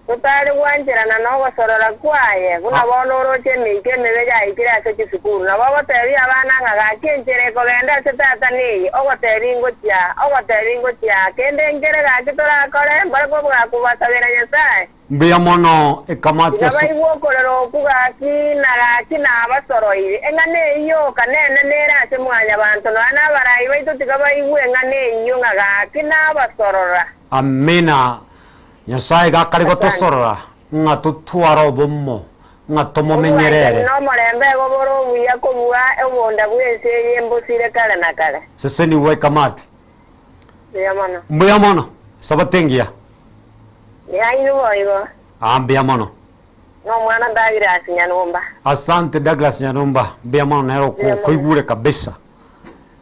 Totari gwancherana nogosorora kwaye, buna bono oroche emeika emebe yaikire ase chisukuru. Nabo ogotebia abana ng'a gaki enchera ekogenda ase tata neye, ogotebi ngochia aa, ogotebi ngochia aa, kende nkere gaki torakore, mbare kobua kobasabera Nyasae. Mbuya mono ekamati Tiga ase. baigwe okorera okwo gaki na gaki nabasoroire. Eng'ana eyio yoka nenene ere ase mwanyabanto, nonya nabarai baito tiga baigwe eng'ana eyio ng'a gaki nabasorora. Amina. Nyasae iga akare gotosorora ng'a totware obomo, ng'a tomomenyere Obwanchani ere. na omorembe igo bore obuya kobua obonda bw'ense eye mbosire kare na kare. Sesenigwa ekamati. Mbuya mono. Mbuya mono. Esabato engiya. Yainwe boigo. Aa mbuya mono. Nomwana Douglas Nyanumba. Asante Douglas Nyanumba. Mbuya mono nere Mbuya mono. okoigure kabisa.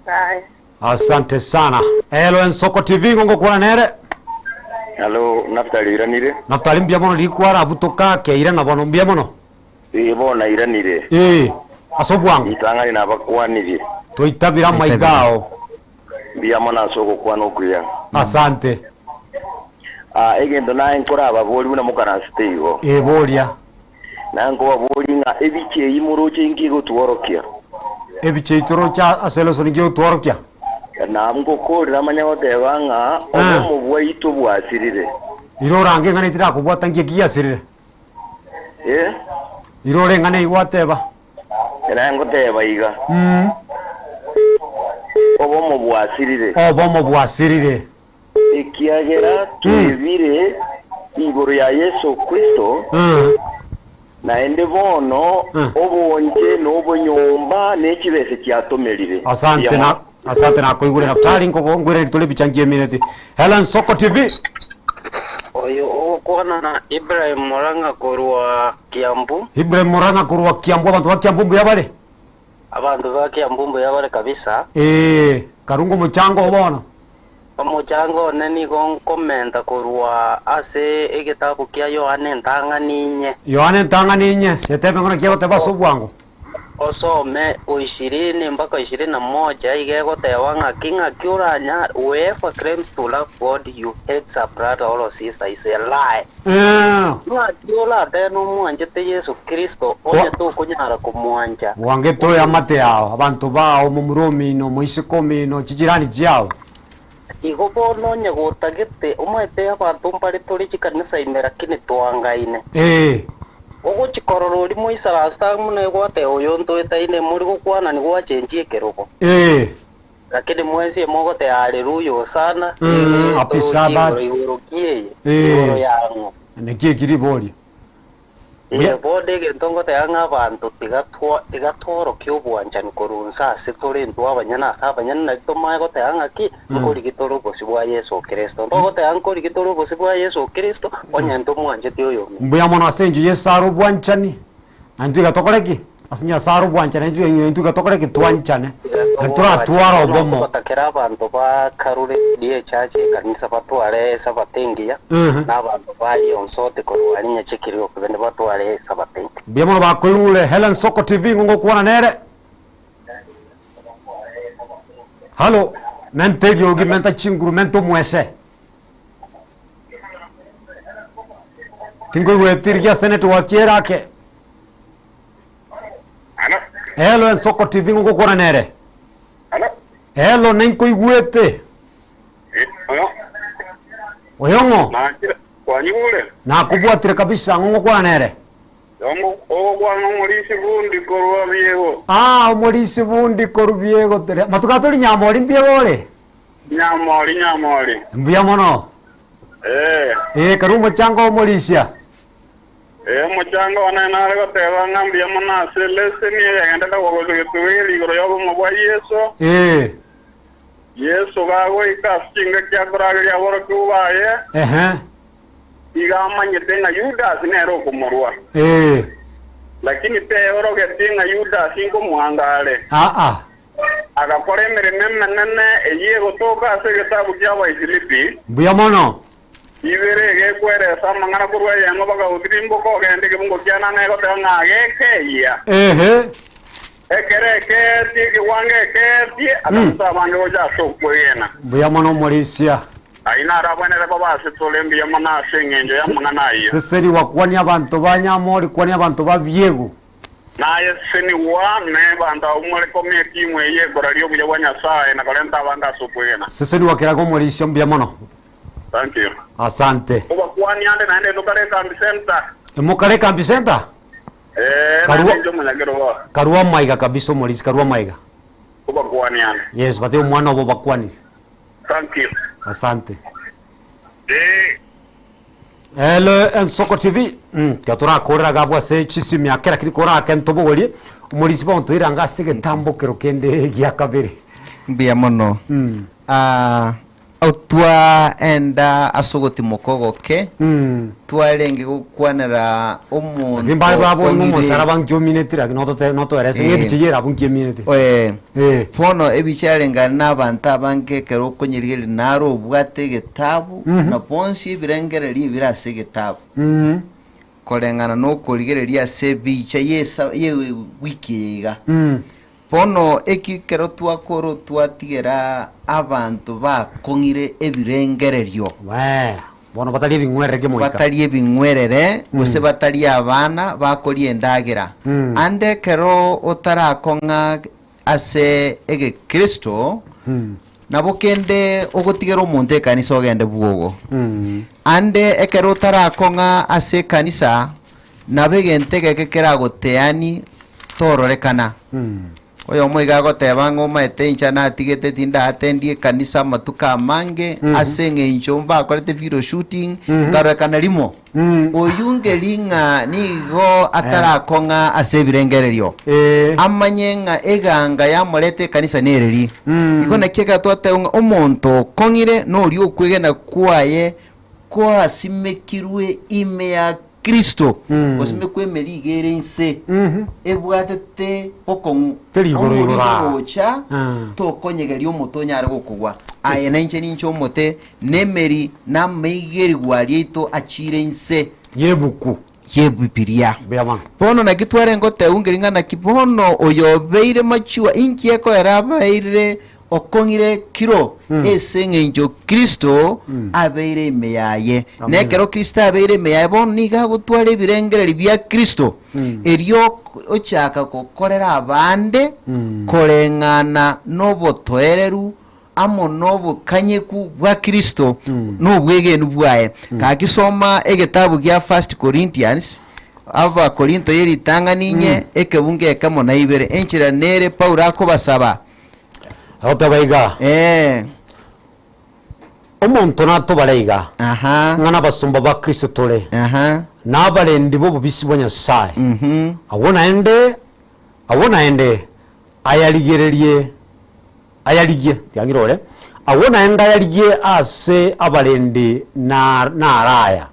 Aye. Asante sana. Hello Ensoko TV ng'o ngokwana nere? Halo, Naftali oiranire? Naftali mbuya mono rikwara abutoka akeire na bono mbuya mono. Ee bono airanire. Ee, ase obwango. Ritang'ani nabakwanirie. Twaitabire amaiga ao. Mbuya mono ase ogokwana okuya. Asante. Ah, egento naye nkorababorie buna mokaransete igo. Ee boria. Naye nkobaborie ng'a ebichie eyio moroche inki egotworokia? Ebichie eyio toroche ase eroso ninki egotworokia? Na ngokoorera manye goteba ng'a obomo bwaito bwasirire. Ira orange eng'ana etirakobwata nki eki giasirire? Eh? Ira ore eng'ana eyio gwateba. Naye ngoteba iga, Obomo bwasirire. Obomo bwasirire. Ekiagera twebire igoro ya Yeso Kristo, naende bono obonche na obonyomba ne chibese chiatomerire. Asante na asante nakoigure Naftali nkogo ngwire tore bicha nki emineti. Helen Soko TV. Oyo. Ogokwana na Ibrahim Murang'a korwa Kiambu. Ibrahim Murang'a korwa Kiambu, abanto ba Kiambu mbuya bare? Abanto ba Kiambu mbuya bare kabisa. Ee, karunga omochango oo bono. Omochango one nigo nkomenta korwa ase egetabu kia Yohana entang'ani inye. Yohana entang'ani inye, setebe ng'o naki egoteba ase obwango. Osome o ishirini mpaka ishirini na moja iga egoteba ng'aki ng'aki oranyare whoever claims to love God you hates a brother or sister is a lie. Ng'aki oratebe nomwanchete Yeso Kristo onye tokonyara komwancha. Bwangete oyo amate yao, abanto bao, omomura omino, omoiseke omino, chijirani chiao. Igo bono onye gotagete omaete abanto mbare tore chikanisa ime lakini twangaine. Ee. Ogochikorora oria moisaranse amo na egwateba oyo ntoetaine more gokwanani gwachenchia ekerogo. Ee. Lakini mwensi emogoteba Haleluya, Hosana, Mm, ee, happy toroche Sabbath. igoro igoro ki eye? Ee. Igoro yang'o? Naki eki riboria? Ee, bono egento ngoteba ng'a abanto tiga twa tiga tworokie obwanchani korwa inse ase tore intwe abanyene ase abanyene nari tomae goteba ng'aki, nkorigi tore obosio bwa Yeso Kristo. Ntogoteba nkorigi tore obosio bwa Yeso Kristo, onye ntomwancheti oyomino. Mbuya mono ase enchili Yeso are obwanchani, na intwe iga tokore ki? Ase Nyasae are obwanchani, na intwe intwe iga tokore ki? Twanchane, na toratware obomo. Ngotakera abanto ba Karure SDA Church ekanisa batware esabato engiya, na abanto ba Lionsote korwa aria Nyachikiri okogenda batware esabato engiya. Mbuya mono bakoigure Hellen Soko TV ng'o ngokwana nere. Halo, menta eriogi, menta chinguru, menta omwese. Tinkoigweti rigia ase network ere ake. Hello Ensoko TV ng'o ngokwana nere. Hello ninkoigwete. Oyo ng'o? Kwanyigure? Nakobwatire kabisa ng'o ngokwana nere. Ogokwana omorisia bundi korwa biego. Ah, omorisia bundi korwa biego. Matuko atori nyamori mbiego ore? Nyamori, nyamori. Mbuya mono. Ee. Ee, karue omochango omorisia. Ee, omochango one nare goteba ng'a mbuya mono ase eleseni eyegenderete kogocha getugeria igoro y'obomo bwa Yeso. Ee. Yeso gagoika ase chingaki akorageria aborokigwa baye, Ehe. iga amanyete ng'a Yudasi nere okomorua. Ee. Lakini teorogetie ng'a Yudasi nkomoanga are. Aa. Agakora emeremo emenene eyio egotoka ase egetabu ki'Abaifilipi. Mbuya mono. Ibere egekweresa amang'ana korwa eyemo bakagotirimboka ogende egebungo kiane ang'e egoteba ng'a agekeyia. Ehe. Ekero ekeetie ekewango ekeetie, akaruta abange gocha ase okwegena. Mbuya mono omorisia. Ayio naro abwenerete koba ase tore mbuya mono ase engencho y'amang'ana ayio. Seserigwa kwania abanto ba Nyamori, kwania abanto ba Biegu. Naye sesenigwa nebanto abwo more komia etimu eyio ekoraria obuya bwa Nyasae na korenta abanto ase okwegena. Sesenigwa keraga omorisia mbuya mono. Thank you. Asante. Obakwani ande naende tokare ekambi center. Mokare ekambi center? Ee, Karua- naende inche omonyakerogo. Karua amaiga kabisa omorisia karua amaiga. Obakwani ande. Yes, batebie omwana obo obakwanire. Thank you. Asante. Ee. Hello Ensoko TV tiga torakorera iga abwo ase chisimi ake lakini korake ntobogorie omorisia bono toirange ase egetambokero kende gia kabere. Mbuya mono. Ah, twaenda ase ogotimoka ogoke, twarenge gokwanera omonto Lakini mbare babori ng'a okong'ire- omosaraba nkiomineti lakini notote notoerese ng'a Eh. ebicha eyio erabwo nkiemineti. Eh, bono ebicha yarengane na abanto abange ekero okonyerigereria naro obwate egetabu na bonsi ebirengererio ebire ase egetabu. Koreng'ana nokorigereria ase ebicha y'esa y'ewiki eye iga. Bono eki ekero twakora twatigera abanto bakong'ire ebirengererio. Wee, bono batari ebing'werere kemoika. Batari ebing'werere, gose batari abana bakoria endagera. Ande ekero otarakong'a ase egekristo, nabo kende ogotigera omonto ekanisa ogende bwogo. Ande ekero otarakong'a ase ekanisa, nabo egento egeke keragoteani tororekana. Oyomo iga agoteba ng'a omaete inche natigete tindaatendie ekanisa amatuko amange ase eng'encho mbakorete video shooting nkarorekana rimo. Oyio ngeri ng'a nigo atarakong'a ase ebirengererio. Amanye ng'a eganga yamoreta ekanisa nereri. Igo naki ekero twateba ng'a omonto okong'ire noria okwegena kwaye. Kwasimekirwe ime ya Kristo, gosimekwa emeri iga ere inse, ebwatete bokong'u, Teri igoro igoro omorimo aa. gocha, tokonyegeria omote onyare gokogwa. Aye nainche ninche omote, na emeri na amaigerigwa aria aito achiire inse Y'ebuku. y'Ebibilia. Mbuya mono. Bono naki twarenge goteba ngeri ng'a naki bono oyo obeire machua inki ekoera abaeire okong'ire kiro ase eng'encho Kristo abeire ime yaye. Amen. Na ekero Kristo abeire ime yaye bono nigo agotwara ebirengererio bia Kristo, erio ochaka gokorera abande koreng'ana nobotoereru amo nobokanyeku bwa Kristo nobwegenu bwaye. Gaki soma egetabu gia First Corinthians, Abakorinto ye ritang'ani inye, ekebungo ekemo na ibere, enchera nere Paulo akobasaba. Agoteba iga, Eh. Omonto natobare iga, Aha. ng'a nabasomba ba Kristo tore, Aha. na abarendi b'obobisi bwa Nyasae. Mhm. Agwo naende, agwo naende ayarigererie, ayarigie, tiang'ira ore, agwo naende ayarigie ase abarendi na naraya,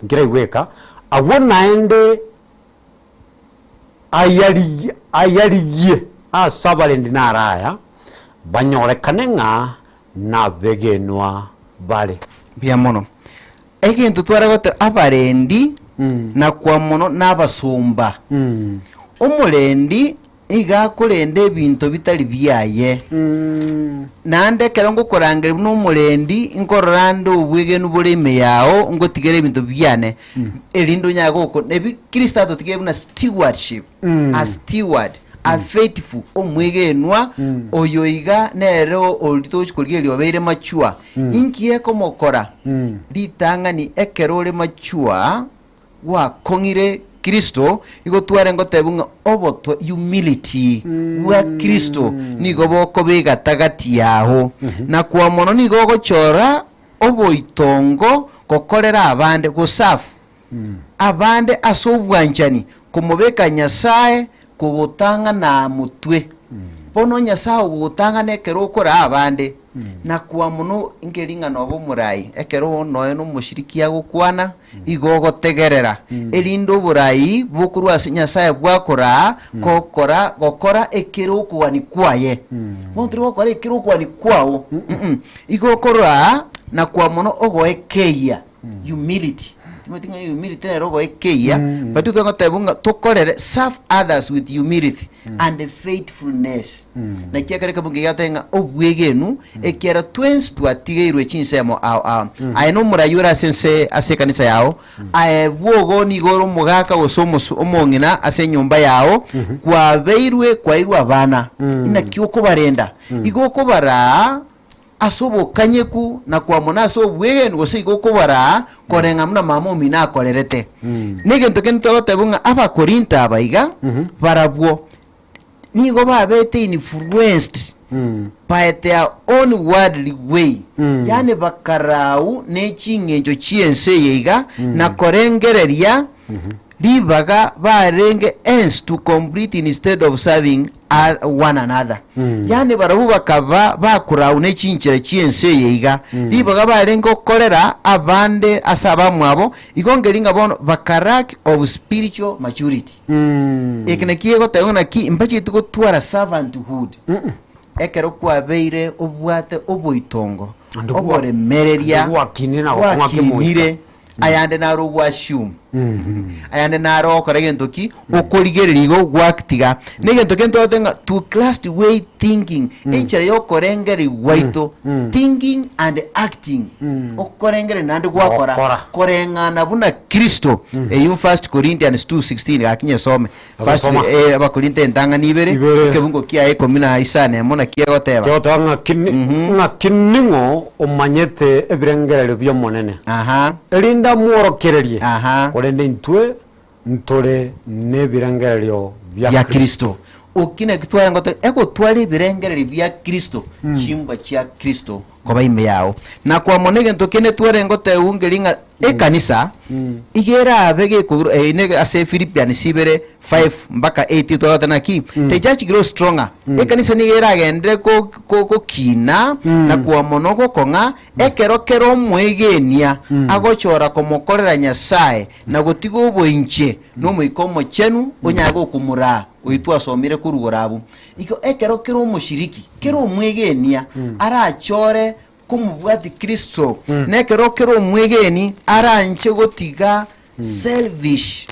nkeraigweka, agwo naende ayarigie, ayarigie ase abarendi naraya, banyorekane ng'a nabegenwa bare. Mbuya mono. Egento tware goteba abarendi na kwa mono nabasomba. Omorendi nigo akorenda ebinto bitari biaye. Naende ekero ngokorangeria buna omorendi, nkorora nde obwegenu bore ime yao, ngotigere ebinto biane, erinde onyare goko ebi Kristo atotigeire buna stewardship, a steward, a faithful, omwegenwa, oyo iga nere oria togochi korigereria obeire mature. Inki ekomokora? Ritang'ani ekero ore mature, gwakong'ire Kristo, igo tware ngotebwa ng'a oboto, humility, bwa Kristo nigo bokoba egatagati yao. Na kwa mono nigo ogochora oboitongo gokorera abande, goserve abande ase obwanchani, komobeka Nyasae kogotang'ana motwe. Bono Nyasae ogogotang'ana ekero okoraa abande, na kwa mono nkeri ng'a nobe omorai, ekero nonya na omoshiriki agokwana, igo ogotegerera, erinde oborai bokorwa ase Nyasae bwakoraa gokora gokora ekere okogania kwaye. Bono tori gokora ekere okogania kwao, mm, igo okoraa na kwa mono ogoekeyia, humility. Timanyeti ng'a humility nere ogoekeyia, but totagoteba ng'a tokorere serve others with humility and faithfulness. Naki ekero ekebungo eke getotebia ng'a obwegenu, ekiagera twensi twatigeirwe chinsemo ao ao. Aye nomorai ore ase ense ase ekanisa yao, aye bwogo nigo ore omogaka gose omosu omong'ina ase enyomba yao, kwabeirwe kwairwe abana, inaki okobarenda? Igo okobaraa Ase obokanyeku na kwamona ase obwegenu gose igo okobaraa koreng'ana buna mama omino akorerete. Negento kende togoteba ng'a Abakorinto aba iga barabwo nigo babete influenced by their own worldly way, yaani bakarau ne ching'encho chi'ense eye iga na korengereria ribaga barenge ends to complete instead of serving one another. Yaani barabwo bakaba bakorau ne chinchera chi'ense eye iga, ribaga barenge gokorera abande ase abamwabo, igo nkeri ng'a bono baka lack of spiritual maturity. Eke nakio egoteba ng'a naki mbacheti gotwara servanthood ekero kwabeire obwate oboitongo, Ande gwa- oboremereria, ande gwakinire na gokong'a kemoika. gwakinire, Ayande naro ogwassume, ayande naro ogokora egento ki, okorigereria igo gwatiga. Na egento kende togoteba ng'a to classed way thinking, enchera ya okorengereria gwaito, thinking and acting, okorengereria naende gwakora, Gokora. koreng'ana buna Kristo. Eyio First Corinthians 2:16 gaki nyesome. First, Agosoma. eh, Abakorinto entang'ani ibere, Ibere. ekebungo kiaye ikomi na isano emo naki egoteba. Kegoteba ng'aki ni- ng'aki ning'o omanyete ebirengererio bi'Omonene, Aha. erinde amworokererie, Aha. korende intwe ntore nebirengererio bia bia Kristo. Kristo. Oki naki tware ngoteba, egotwara ebirengererio bia Kristo, chimbwa chia Kristo. koba ime yao. Na kwamona egento kende twarenge gotebwa nkeri ng'a ekanisa iga erabe gekogirwa eye ne ase Philippians ibere 5 mpaka 8 twarorete naki the church grows stronger. Ekanisa nigo eragenderere ko- ko- gokina na kwamona ogokong'a ekero kera omoegenia agochora komokorera Nyasaye na gotiga oboinche na Omoika Omochenu onyare gokomoraa oyio twasomire korwa igoro abwo. Igo ekero kera omoshiriki, kera omwegenia arachore komobwati Kristo, na ekero kera omwegeni aranche gotiga selfish,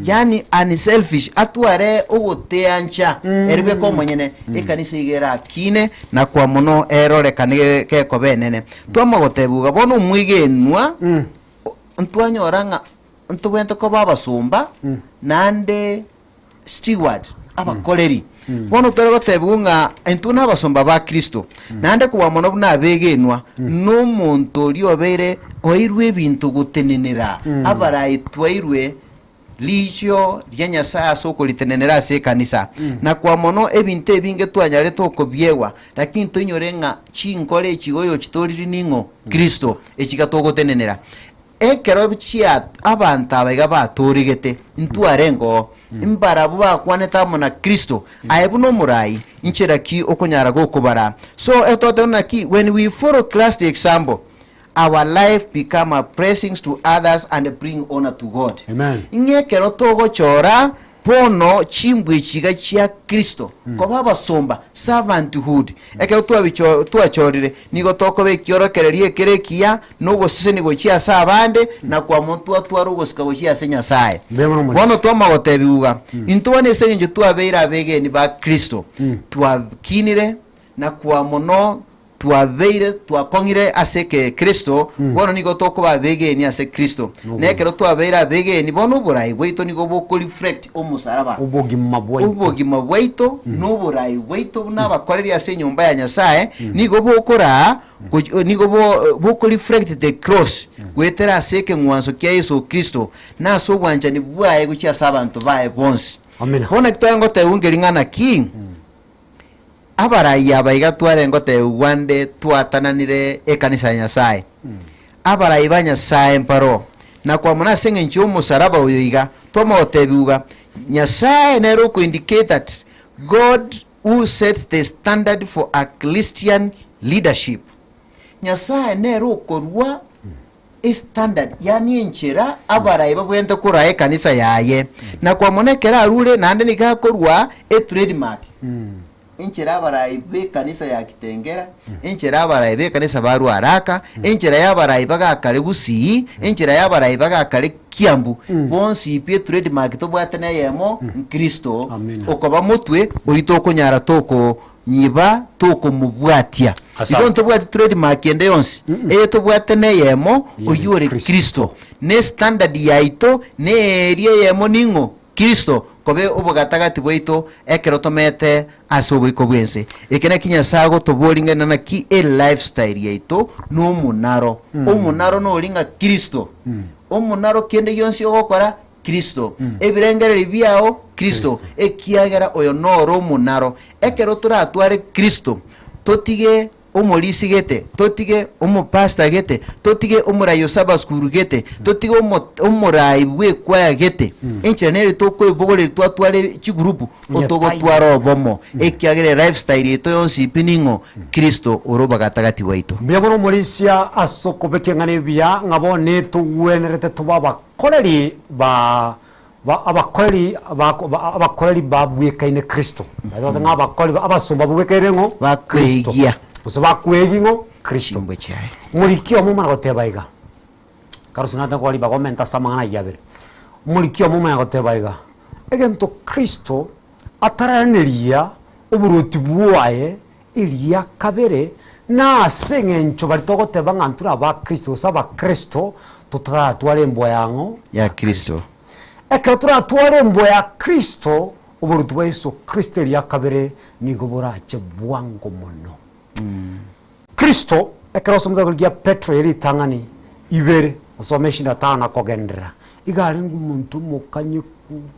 yaani unselfish, atware ogoteancha ere bweka omonyene, ekanisa iga erakine na kwa mono erorekane gekoba enene. Twamagotebigwa iga bono omwegenwa, ntwanyora ng'a ntobwenerete koba abasomba, naende steward, abakoreri. Bono tore gotebigwa ng'a intwe nabasomba ba Kristo, naende kobua mono buna abegenwa, nomonto oria obeire oeirwe ebinto gotenenera abarai twairwe riicho ria Nyasae ase okoritenenera ase ekanisa. Na kwa mono ebinto ebinge twanyarete okobiegwa, lakini toinyore ng'a chinkoro echi igo oyochitoriri ning'o? Kristo, echiga togotenenera. Ekero chia abanto aba iga batooregete, ntwarenge oo, mbarabwo bakwanete amo na Kristo, aye buna omorai, nchera ki okonyara gokobara? So etoteba naki, when we follow Christ example, our life become a blessings to others and bring honor to God. Amen. Ng'a ekero togochora Bono chimbwa echi iga chia Kristo, koba abasomba, servanthood, ekero twabicho twachorire, nigo tokoba ekiorokererio ekere ekiya na ogosesenia gochia ase abande, na kwamwa twatwara ogosika gochia ase Nyasae. Mbuya mono Omorisia. Bono twamanya gotebigwa iga, intwe bono ase eng'encho twabeire abegeni ba Kristo, twakinire na kwa mono Twabeire twakong'ire ase Kristo, bono nigo tokoba abegeni ase Kristo. Na ekero twabeire abegeni, bono oborai bwaito nigo bokoreflect omosaraba. Obogima bwaito. Obogima bwaito na oborai bwaito buna abakoreri ase enyomba ya Nyasae nigo bokoraa goch- nigo bo- bokoreflect the cross goetera ase ekeng'wanso kia Yeso Kristo na ase obwanchani bwaye gochia ase abanto baye bonsi. Amina. Bono naki tware ngotebwa nkeri ng'a naki? Abarai aba iga twarenge gotebigwa ande twatananire ekanisa ya Nyasae. Abarai ba Nyasae mbaroo, na kwamana ase eng'encho y'omosaraba oyo iga, twamogotebigwa, Nyasae nere okoindicate that God who sets the standard for a Christian leadership. Nyasae nere okorua estandard, yaani enchera abarai babwenerete koraa ekanisa yaye. Na kwamona ekero arure naende nigo akorua etrademark, enchera abarai b'ekanisa ya Kitengela, enchera abarai b'ekanisa ba Ruaraka, enchera y'abarai bagakare Gusii, enchera y'abarai bagakare Kiambu, bonsi pi etrademark tobwate neyemo, Nkristo, okoba motwe oyio tokonyara toko Nyiba tokomobwatia. Asante. Igo ntobwati trademark ende yonsi. Eye tobwate neyemo, oyio ore Kristo. Ne standard yaito neria eyemo ning'o? Kristo. Kobe obogatagati bwaito ekero tomete ase oboiko bw'ense. Eke naki Nyasae agotoboria ng'a naki e lifestyle yaito nomonaro. Omonaro nori ng'a Kristo. Omonaro kende gionsi ogokora Kristo, ebirengererio biao Kristo, ekiagera oyo noro omonaro. Ekero toratware Kristo, totige omorisia gete, totige omopastor gete, totige omorai o Sabbath school gete, totige omo omorai bw'ekwaya gete, enchera nere tokoebogoreria twatware chigurupu, otogotwara obomo, ekiagera elifestyle yaito yonsi pi ning'o? Kristo ore obogatagati bwaito. Mbuya mono omorisia ase okobeka eng'ana ebuya, ng'a bono etogwenerete tobe aba. Abakoreri ba ba abakoreri ba abakoreri babwekaine Kristo. Bagote ng'a abakoreri ba abasomba babwekaine ng'o? Kristo. Bakwegia. Gose bakwegi ng'o? Kristo. Chimbwa chiaye. Omoriki omo omana goteba iga, Carlos nate nkogora ribaga omente ase amang'ana ayio abere. Omoriki omo omanya goteba iga, egento Kristo ataraneria oboruoti bwaye Eria kabere, nase eng'encho baria togoteba ng'a ntore abakristo gose abakristo, totaratwara embwa ya ng'o? Ya Kristo. Ekero toratware embwa ya Kristo, oboruoti bwa Yeso Kristo eria kabere nigo borache bwango mono. Kristo, ekero osomete ekero gia Petro ye ritang'ani ibere, osome ishirini na tano na kogenderera, iga arenge omonto omokanyeku,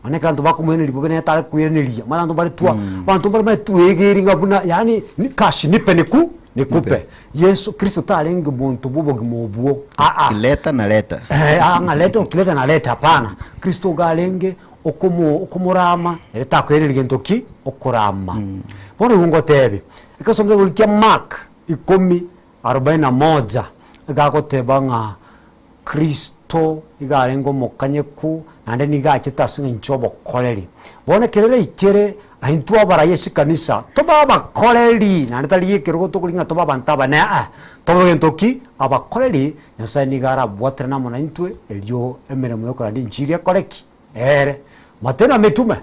Nonya ekero abanto bakomoiraneria bobe nere tare koiraneria, omanyete abanto mbare twa, abanto mbare omanyete twegeria ng'a buna yaani ni kashi nipe niku. Nikupe. Yeso Kristo tarenge monto bwa obogima obwo, aa. Leta na leta. Eh, aa ng'a leta okileta na leta, hapana. Kristo iga arenge okomo okomorama, ere takoereria gento ki? Okorama. Bono igo ngotebi, egesongo ekegori kia Mark ikomi arobaini na moja, iga agoteba ng'a Kristo iga arenge omokanyeku, naende nigo achete ase eng'encho y'obokoreri. Bono ekero eraikere, intwe abarai ase ekanisa, tobe abakoreri, naende tari ekerogo tokoria ng'a tobe abanto abanene aa, tobe gento ki? Abakoreri, Nyasaye nigo arabwaterane amo naintwe, erio emeremo yokorandia enchiri ekore ki? Eere. Matendo ya Mitume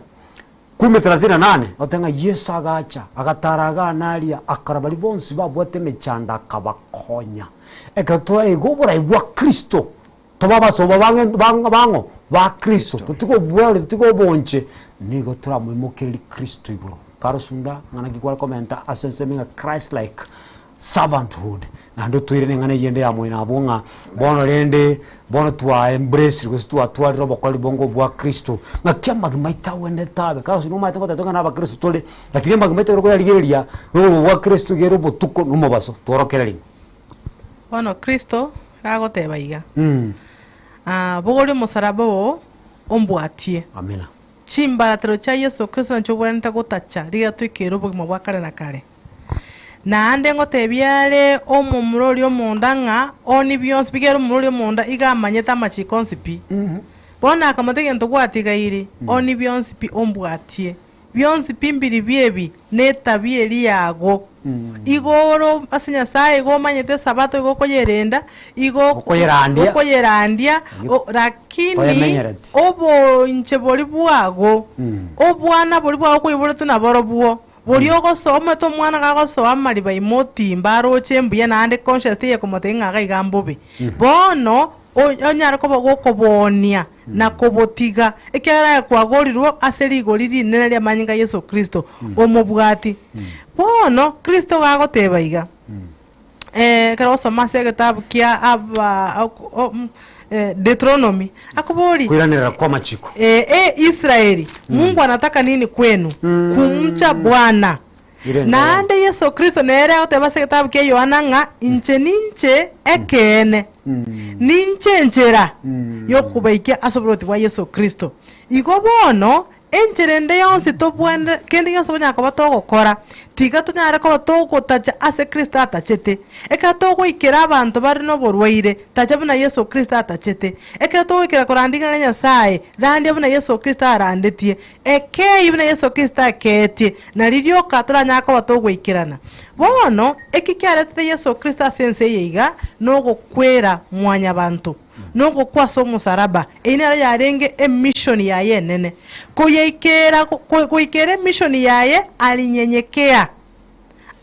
kumi thelathini na nane, ogoteba ng'a Yeso agacha, agatara agana aria, akarora baria bonsi babwate emechando akabakonya. Ekero twaigwa oborai bwa Kristo, tobe abasobo bang'e bang' bang'o? Ba Kristo, totige obware, totige obonche, nigo toramoimokererie Kristo igoro. Karosunda, ng'a naki kware komenta ase ensemo ng'a Christ like servanthood, naende otoire neng'ana eyende ya moino abwo ng'a bono rende, bono twa embraced gose twatwarire obokoreri bonga obwa Kristo, ng'aki amagima aito agwenerete abe. Karosunda nomanyete ngoteba ng'a na abakristo tore, lakini amagima aito ekero koyarigereria, na obogima bwa Kristo iga ere obotuko na omobaso, tworokereria. Bono Kristo gagoteba iga, Ah, bogoria omosaraba oo, ombwatie. Amina. Chimbaratero chia Yeso Kristo nachio obwenerete gotacha riria toikeire obogima bwa kare na kare. Naende ngotebia are omomura oria omonda ng'a oni bionsi, bigere omomura oria omonda iga amanyete amachiko onsi pi. Bono akamotebia egento gwatigaire, oni bionsi pi ombwatie. Bionsi pi mbiribio ebi netabia eria yago. Igo ore ase Nyasae, igo omanyete Esabato, igo okoyerenda, igo Okoyerandia. okoyerandia, o- lakini Toyemenyereti. oboinche boria bwago, obwana boria bwago kwaiboretwe naborobwo, boria ogosoa omanyete omwana gagosoa amariba ime otimba aroche mbuya naende conscious teiyo ekomotebia ng'a iga iga mbobe. Bono onyare koba gokoboonia na kobotiga, ekiagera aye kwagorirwe ase rigori rinene ri'amanyinga a Yeso Kristo, omobwati. Bono Kristo gagoteba iga, ekero ogosoma ase egetabu kia aba Deuteronomy, akoboria, Koiranerera kw'amachiko. E Israeli, Mungu anataka nini kwenu? Kumcha Bwana. Naende Yeso Kristo nere agoteba ase egetabu kia Yohana ng'a inche ninche ekeene, ninche enchera y'okobaikia ase oborwoti bwa Yeso Kristo. Igo bono, enchera ende yonsi tobwenere, kende gionsi tokonyara koba togokora, tiga tonyare koba togotacha ase Kristo atachete. Ekero togoikera abanto bare noborwaire, tacha buna Yeso Kristo atachete. Ekero togoikera korandia ring'ana ria Nyasae, randia buna Yeso Kristo arandetie. Ekei buna Yeso Kristo akeetie, na ririoka toranyare koba togoikerana. Bono, eki kiaretete Yeso Kristo ase ense eye iga, nogokwera mwanyabanto, nogokwa ase omosaraba. Eyio nero yarenge emission yaye enene. Koyaikera goikera emission yaye arinyenyekea,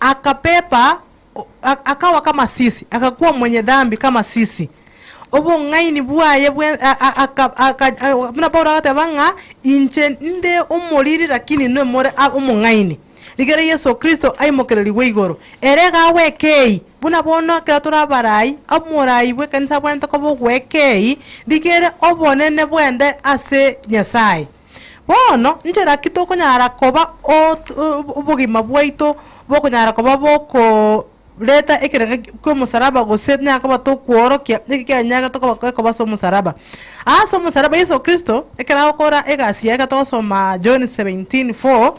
akapepa akawa kama sisi, akakuwa mwenye dhambi kama sisi. Obong'aini bwaye bwe buna Paulo agateba ng'a inche nde omoriri lakini inwe more omong'aini. Rigereria Yeso Kristo aimokererigwe igoro, ere iga agwekei, buna bono ekero tore abarai, omorai bw'ekanisa abwenerete koba ogwekei, rigere obonene bwende ase Nyasaye. Bono, nchera ki tokonyara koba obogima bwaito bokonyara koba bokoreta ekerengo ki'omosaraba gose tonyare koba tokworokia eki kianyarete koba gekoba ase omosaraba? Ase omosaraba Yeso Kristo ekero agokora egasi yaye ekero togosoma John 17:4,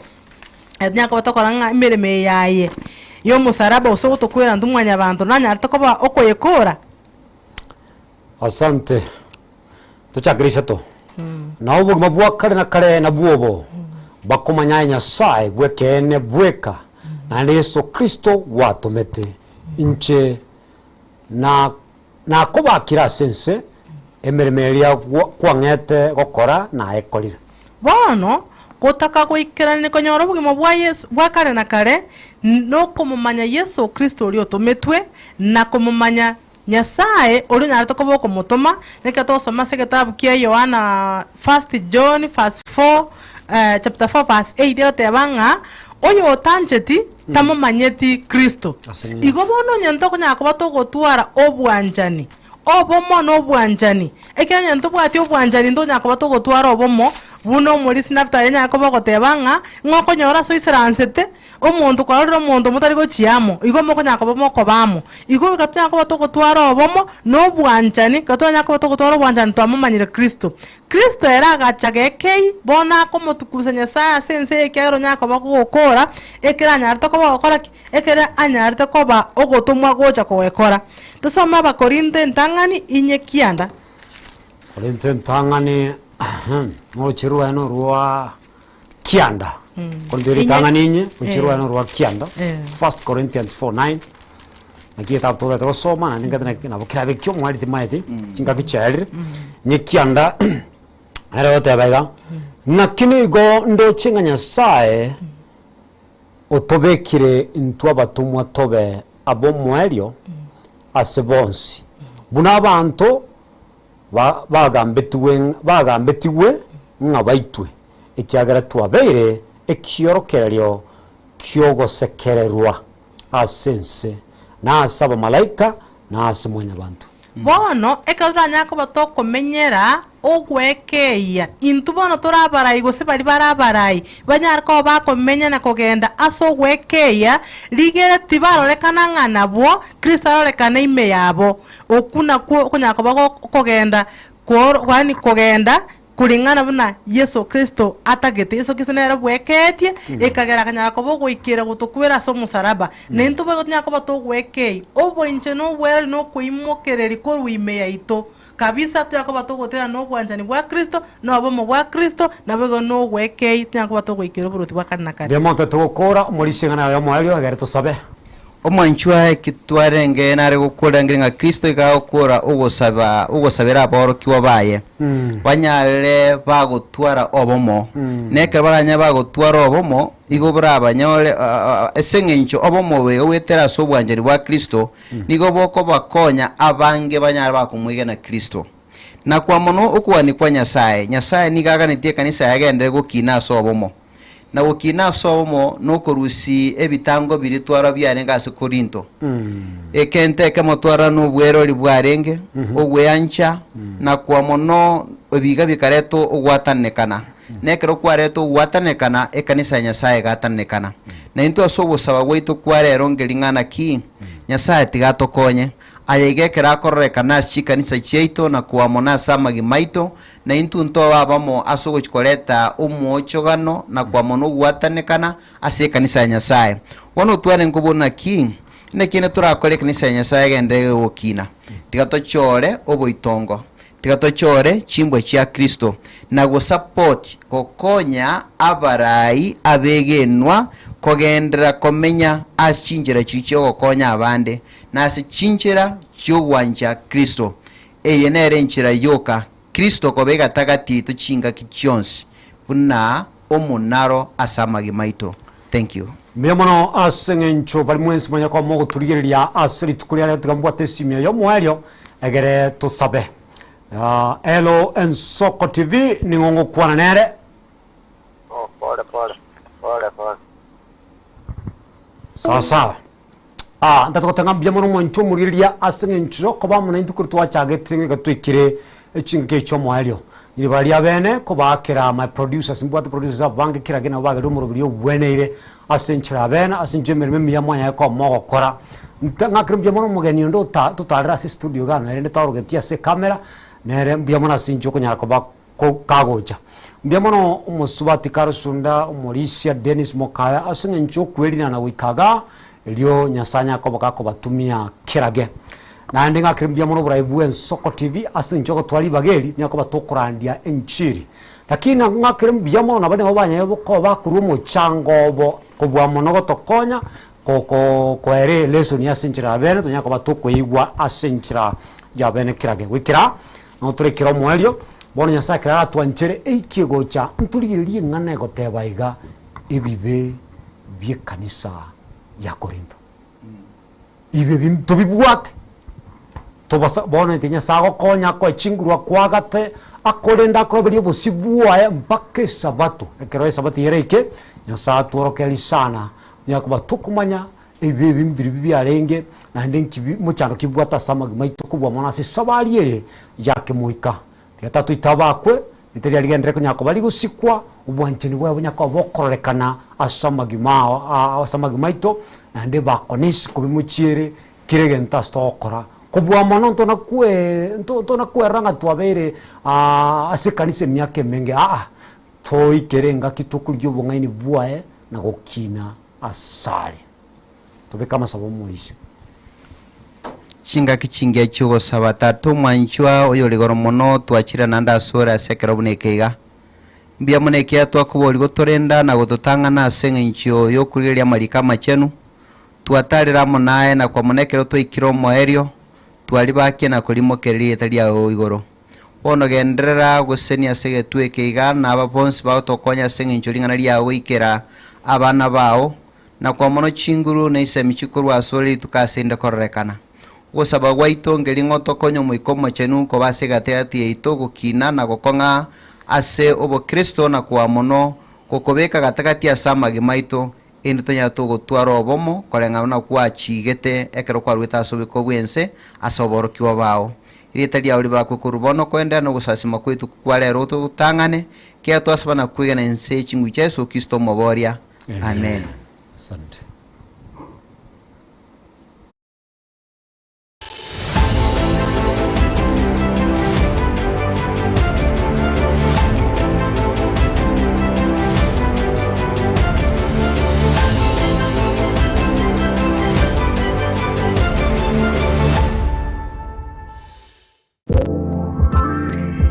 tonyare koba tokora ng'a emeremo eye yaye ya omosaraba gose ogotokwera intwe mwanyabanto nanyarete koba okoyekora. Asante. Tochakere isato. Na obogima bwa kare na kare nabwo obo, bakomanya aye Nyasae bw'ekeene bweka, naende Yeso Kristo gwatomete. Inche na nakobakire ase ense, emeremo eria kwang'ete gokora nayekorire. Bono, gotaka goikerania konyora obogima bwa Yeso bwa kare na kare, nokomomanya Yeso Kristo oria otometwe, na komomanya Nyasae oria onyarete koba okomotoma, nekero togosoma ase egetabu kia Yohana first John verse 4, chapter 4 verse 8 egoteba ng'a oyotancheti tamomanyeti Kristo. Igo bono onye ntokonyara koba togotwara obwanchani, obomo na obwanchani, ekiagera onye ntobwati obwanchani ntonyara koba togotwara obomo. Buna omorisia Naftali anyare koba ogoteba ng'a, ng'a okonyora ase oisaransete, omonto kwarorire omonto motari gochia amo, igo mokonyara koba mokoba amo. Igo goika tonyare koba togotwara obomo, na obwanchani, ekero twanyara koba togotwara obwanchani twamomanyire Kristo. Kristo ere agacha gekei, bono akomotukusa Nyasae ase ense eye ekiagera onyare koba gogokora, ekero anyarete koba ogokora ki? Ekero anyarete koba ogotomwa gocha kogekora. Tosome Abakorinto entang'ani inye kianda. Korinto entang'ani oroche rwaye norwa kianda. Korinto Inye- ritang'ani inye oroche Eh. rwaye norwa kianda. Eh. First Corinthians 4:9. Naki egetabu togete gosoma naende ngete naki nabo kerabe ekio omwari timaeti chingaki chiaerire. Inye kianda nere ogoteba iga, naki nigo ndoche ng'a Nyasaye otobekire intwe abatomwa tobe ab'omoerio ase bonsi, buna abanto ba- bagambetigwe bagambetigwe ng'a baitwe, ekiagera twabeire ekiorokererio ki'ogosekererwa ase ense, na ase abamalaika, na ase mwanyabanto. Bono ekero toranyare koba tokomenyera ogwekeyia, intwe bono tore abarai gose baria bare abarai, banyare koba bakomenya na kogenda ase ogwekeyia, rigere tibarorekana ng'a nabwo Kristo arorekane ime yabo. Okwo nakwo okonyara koba gokogenda kworo yaani kogenda Kuring'ana buna Yeso Kristo atagete. Yeso Kristo nere bwekeetie, ekagera akanyara koba ogoikera gotokwera ase omosalaba. Na intwe boigo tonyare koba togwekei oboinche na obwerori na okoimokereria korwa ime yaito. Kabisa tonyare koba togotera na obwanchani bwa Kristo, na obomo bwa Kristo, naboigo na ogwekei tonyare koba togoikera oboruoti bwa kare na kare. Mbuya mono togokora omorisia ing'ana yaye omoerio egere tosabe. Omwanchwa eki twarenge nare gokorera ngire ng'a Kristo iga agokora ogosaba ogosabera aborokigwa baye, banyare bagotwara obomo. Na ekero baranyare bagotwara obomo, igo borabanyore ase eng'encho obomo obo iga goetera ase obwanchani bwa Kristo, nigo bokobakonya abange banyare bakomwegena Kristo. Na kwa mono okogania kwa Nyasae, Nyasae nigo aganetie ekanisa yaye egenderere gokina ase obomo. Na gokina ase obomo nokorusia ebitango biria twarora biarenge ase Korinto. Ekento ekemo twarora nobwerori bwarenge, ogweancha, na kwa mono ebiga bikareta ogwatananekana. Na ekero kwareta ogwatananekana, ekanisa ya Nyasae egatananekana. Na intwe ase ogosaba gwaito kwa rero ngering'ana ki? Nyasae tiga atokonye. Aya iga ekero akororekana ase chikanisa chiaito na kwa mono ase amagima aito, Na intwe ntobe abamo ase ogochia koreta omwochogano na kwamo nogwatanekana ase ekanisa ya Nyasae. Bono otware nkobua naki? Nekiene torakore ekanisa ya Nyasae egenderere gokina? Tiga tochore oboitongo, tiga tochore chimbwa chia Kristo, na gosupport gokonya abarai abegenwa kogenderera komenya ase chinchera chiria chiogokonya abande, na ase chinchera chiogwancha Kristo. Eye nere enchera yoka Kristo koba egatagati yaito chingaki chionsi buna omonaro ase amagima aito. Thank you. Mbuya mono ase eng'encho bari mwensi mwanya koba mogoturigereria ase rituko ria rero tiga mbwate esimi eye omoerio egere tosabe. Ah, Hello Ensoko TV ning'o ngokwana nere? Oh, pole pole pole pole. Sawa sawa. Ah, ntatogoteba ng'a mbuya mono mwanche omorigereria ase eng'encho yokoba amo naintwe korwa twachagete goika twaikire echingaki echi omoerio. Ribaga ria bene kobaakera my producers, mbwate producers abange kera kende nabo bagerire omoroberi obweneire ase enchera ya bene, ase enchera emeremo emiya mwanyare koba mogokora. Nta ng'akere mbuya mono omogeni onde ota totarire ase estudio igaa nere taorogetie ase ecamera, nere mbuya mono ase inche okonyara koba ko kagocha. Mbuya mono omosubati Karusunda, omorisia Dennis Mokaya ase eng'encho y'okwerinana goika igaa, erio Nyasae anyare koba gakobatumia kerage. Naende ng'akere mbuya mono oborai bw'Ensoko TV ase eng'encho y'ogotwara ribaga eri, tonyare koba tokorandia enchiri. Lakini na ng'akere mbuya mono nabo nigo banyare koba bakorwa omochango obo kobua mono gotokonya ko ko koera elesoni ase enchera ya bene, tonyare koba tokoigwa ase enchera ya bene kerage. Goikera Notorekere omoerio, bono Nyasae ekero aratwanchere eikie gocha, ntorigererie eng'ana egoteba iga, ebibe bi'ekanisa ya Korintho. Ebibe ebi tobibwate, tobasa bono ekero Nyasae agokonya akoe chinguru akoagate, akorende akoroberie obosio bwaye mpaka esabato. Ekero esabato eyio eraike, Nyasae atworokererie sana, onye koba tokomanya Ebibe ebi mbirobio biarenge, naende nkibi mochando kibwate ase amagima aito kobua mono ase esabari eye ya kemoika. Tiga tatoite abakwe, Rite riria rigenderere konya koba rigosikwa, obwanchani bwaye bonya koba bokororekana ase amagima ao aa ase amagima aito, naende bakonesi kobimochiere kera egento ase togokora. Kobua mono ntona kwee nto ntona kwerora ng'a twabeire ase ekanisa emiaka emenge aa, toikere engaki tokorigia obong'aini bwaye na gokina asare. Tobeke amasabo omorisia. Chingaki chingiya chi'ogosaba. Tata omwanchwa, oyore igoro mono, twachire naende asore ase ekero buna eke iga. Mbuya mono ekiagera twakoboria gotorenda na gototang'ana ase eng'encho y'okorigereria amariko amachenu. Twatarire amo naye na kwamona ekero twaikire omoerio, twaribakia na korimokereria rieta riao igoro. Bono genderera gosesenia ase egetwe eke iga, na aba bonsi bagotokonya ase eng'encho ring'ana riao goikera abana bao, na kwamono chinguru na isemi chikorwa asore rituko ase inde kororekana. Ogosaba gwaito nkeri ng'a otokonye Omoika Omochenu koba ase egati-gati yaito gokina na gokong'a ase obokristo na kwamono gokobeka gati-gati ase amagima aito, erinde tonyare togotwara obomo koreng'ana buna gwachigete ekero kwaruete ase obiko bw'ense ase oborokigwa bao. Erieta riao ribakwe korwa bono koenderera nogosasima kwaito kwa rero totang'ane, ekiagera twasaba na kwegena inse ye chinguru chia Yeso Kristo Omoboria. Amen. Asante.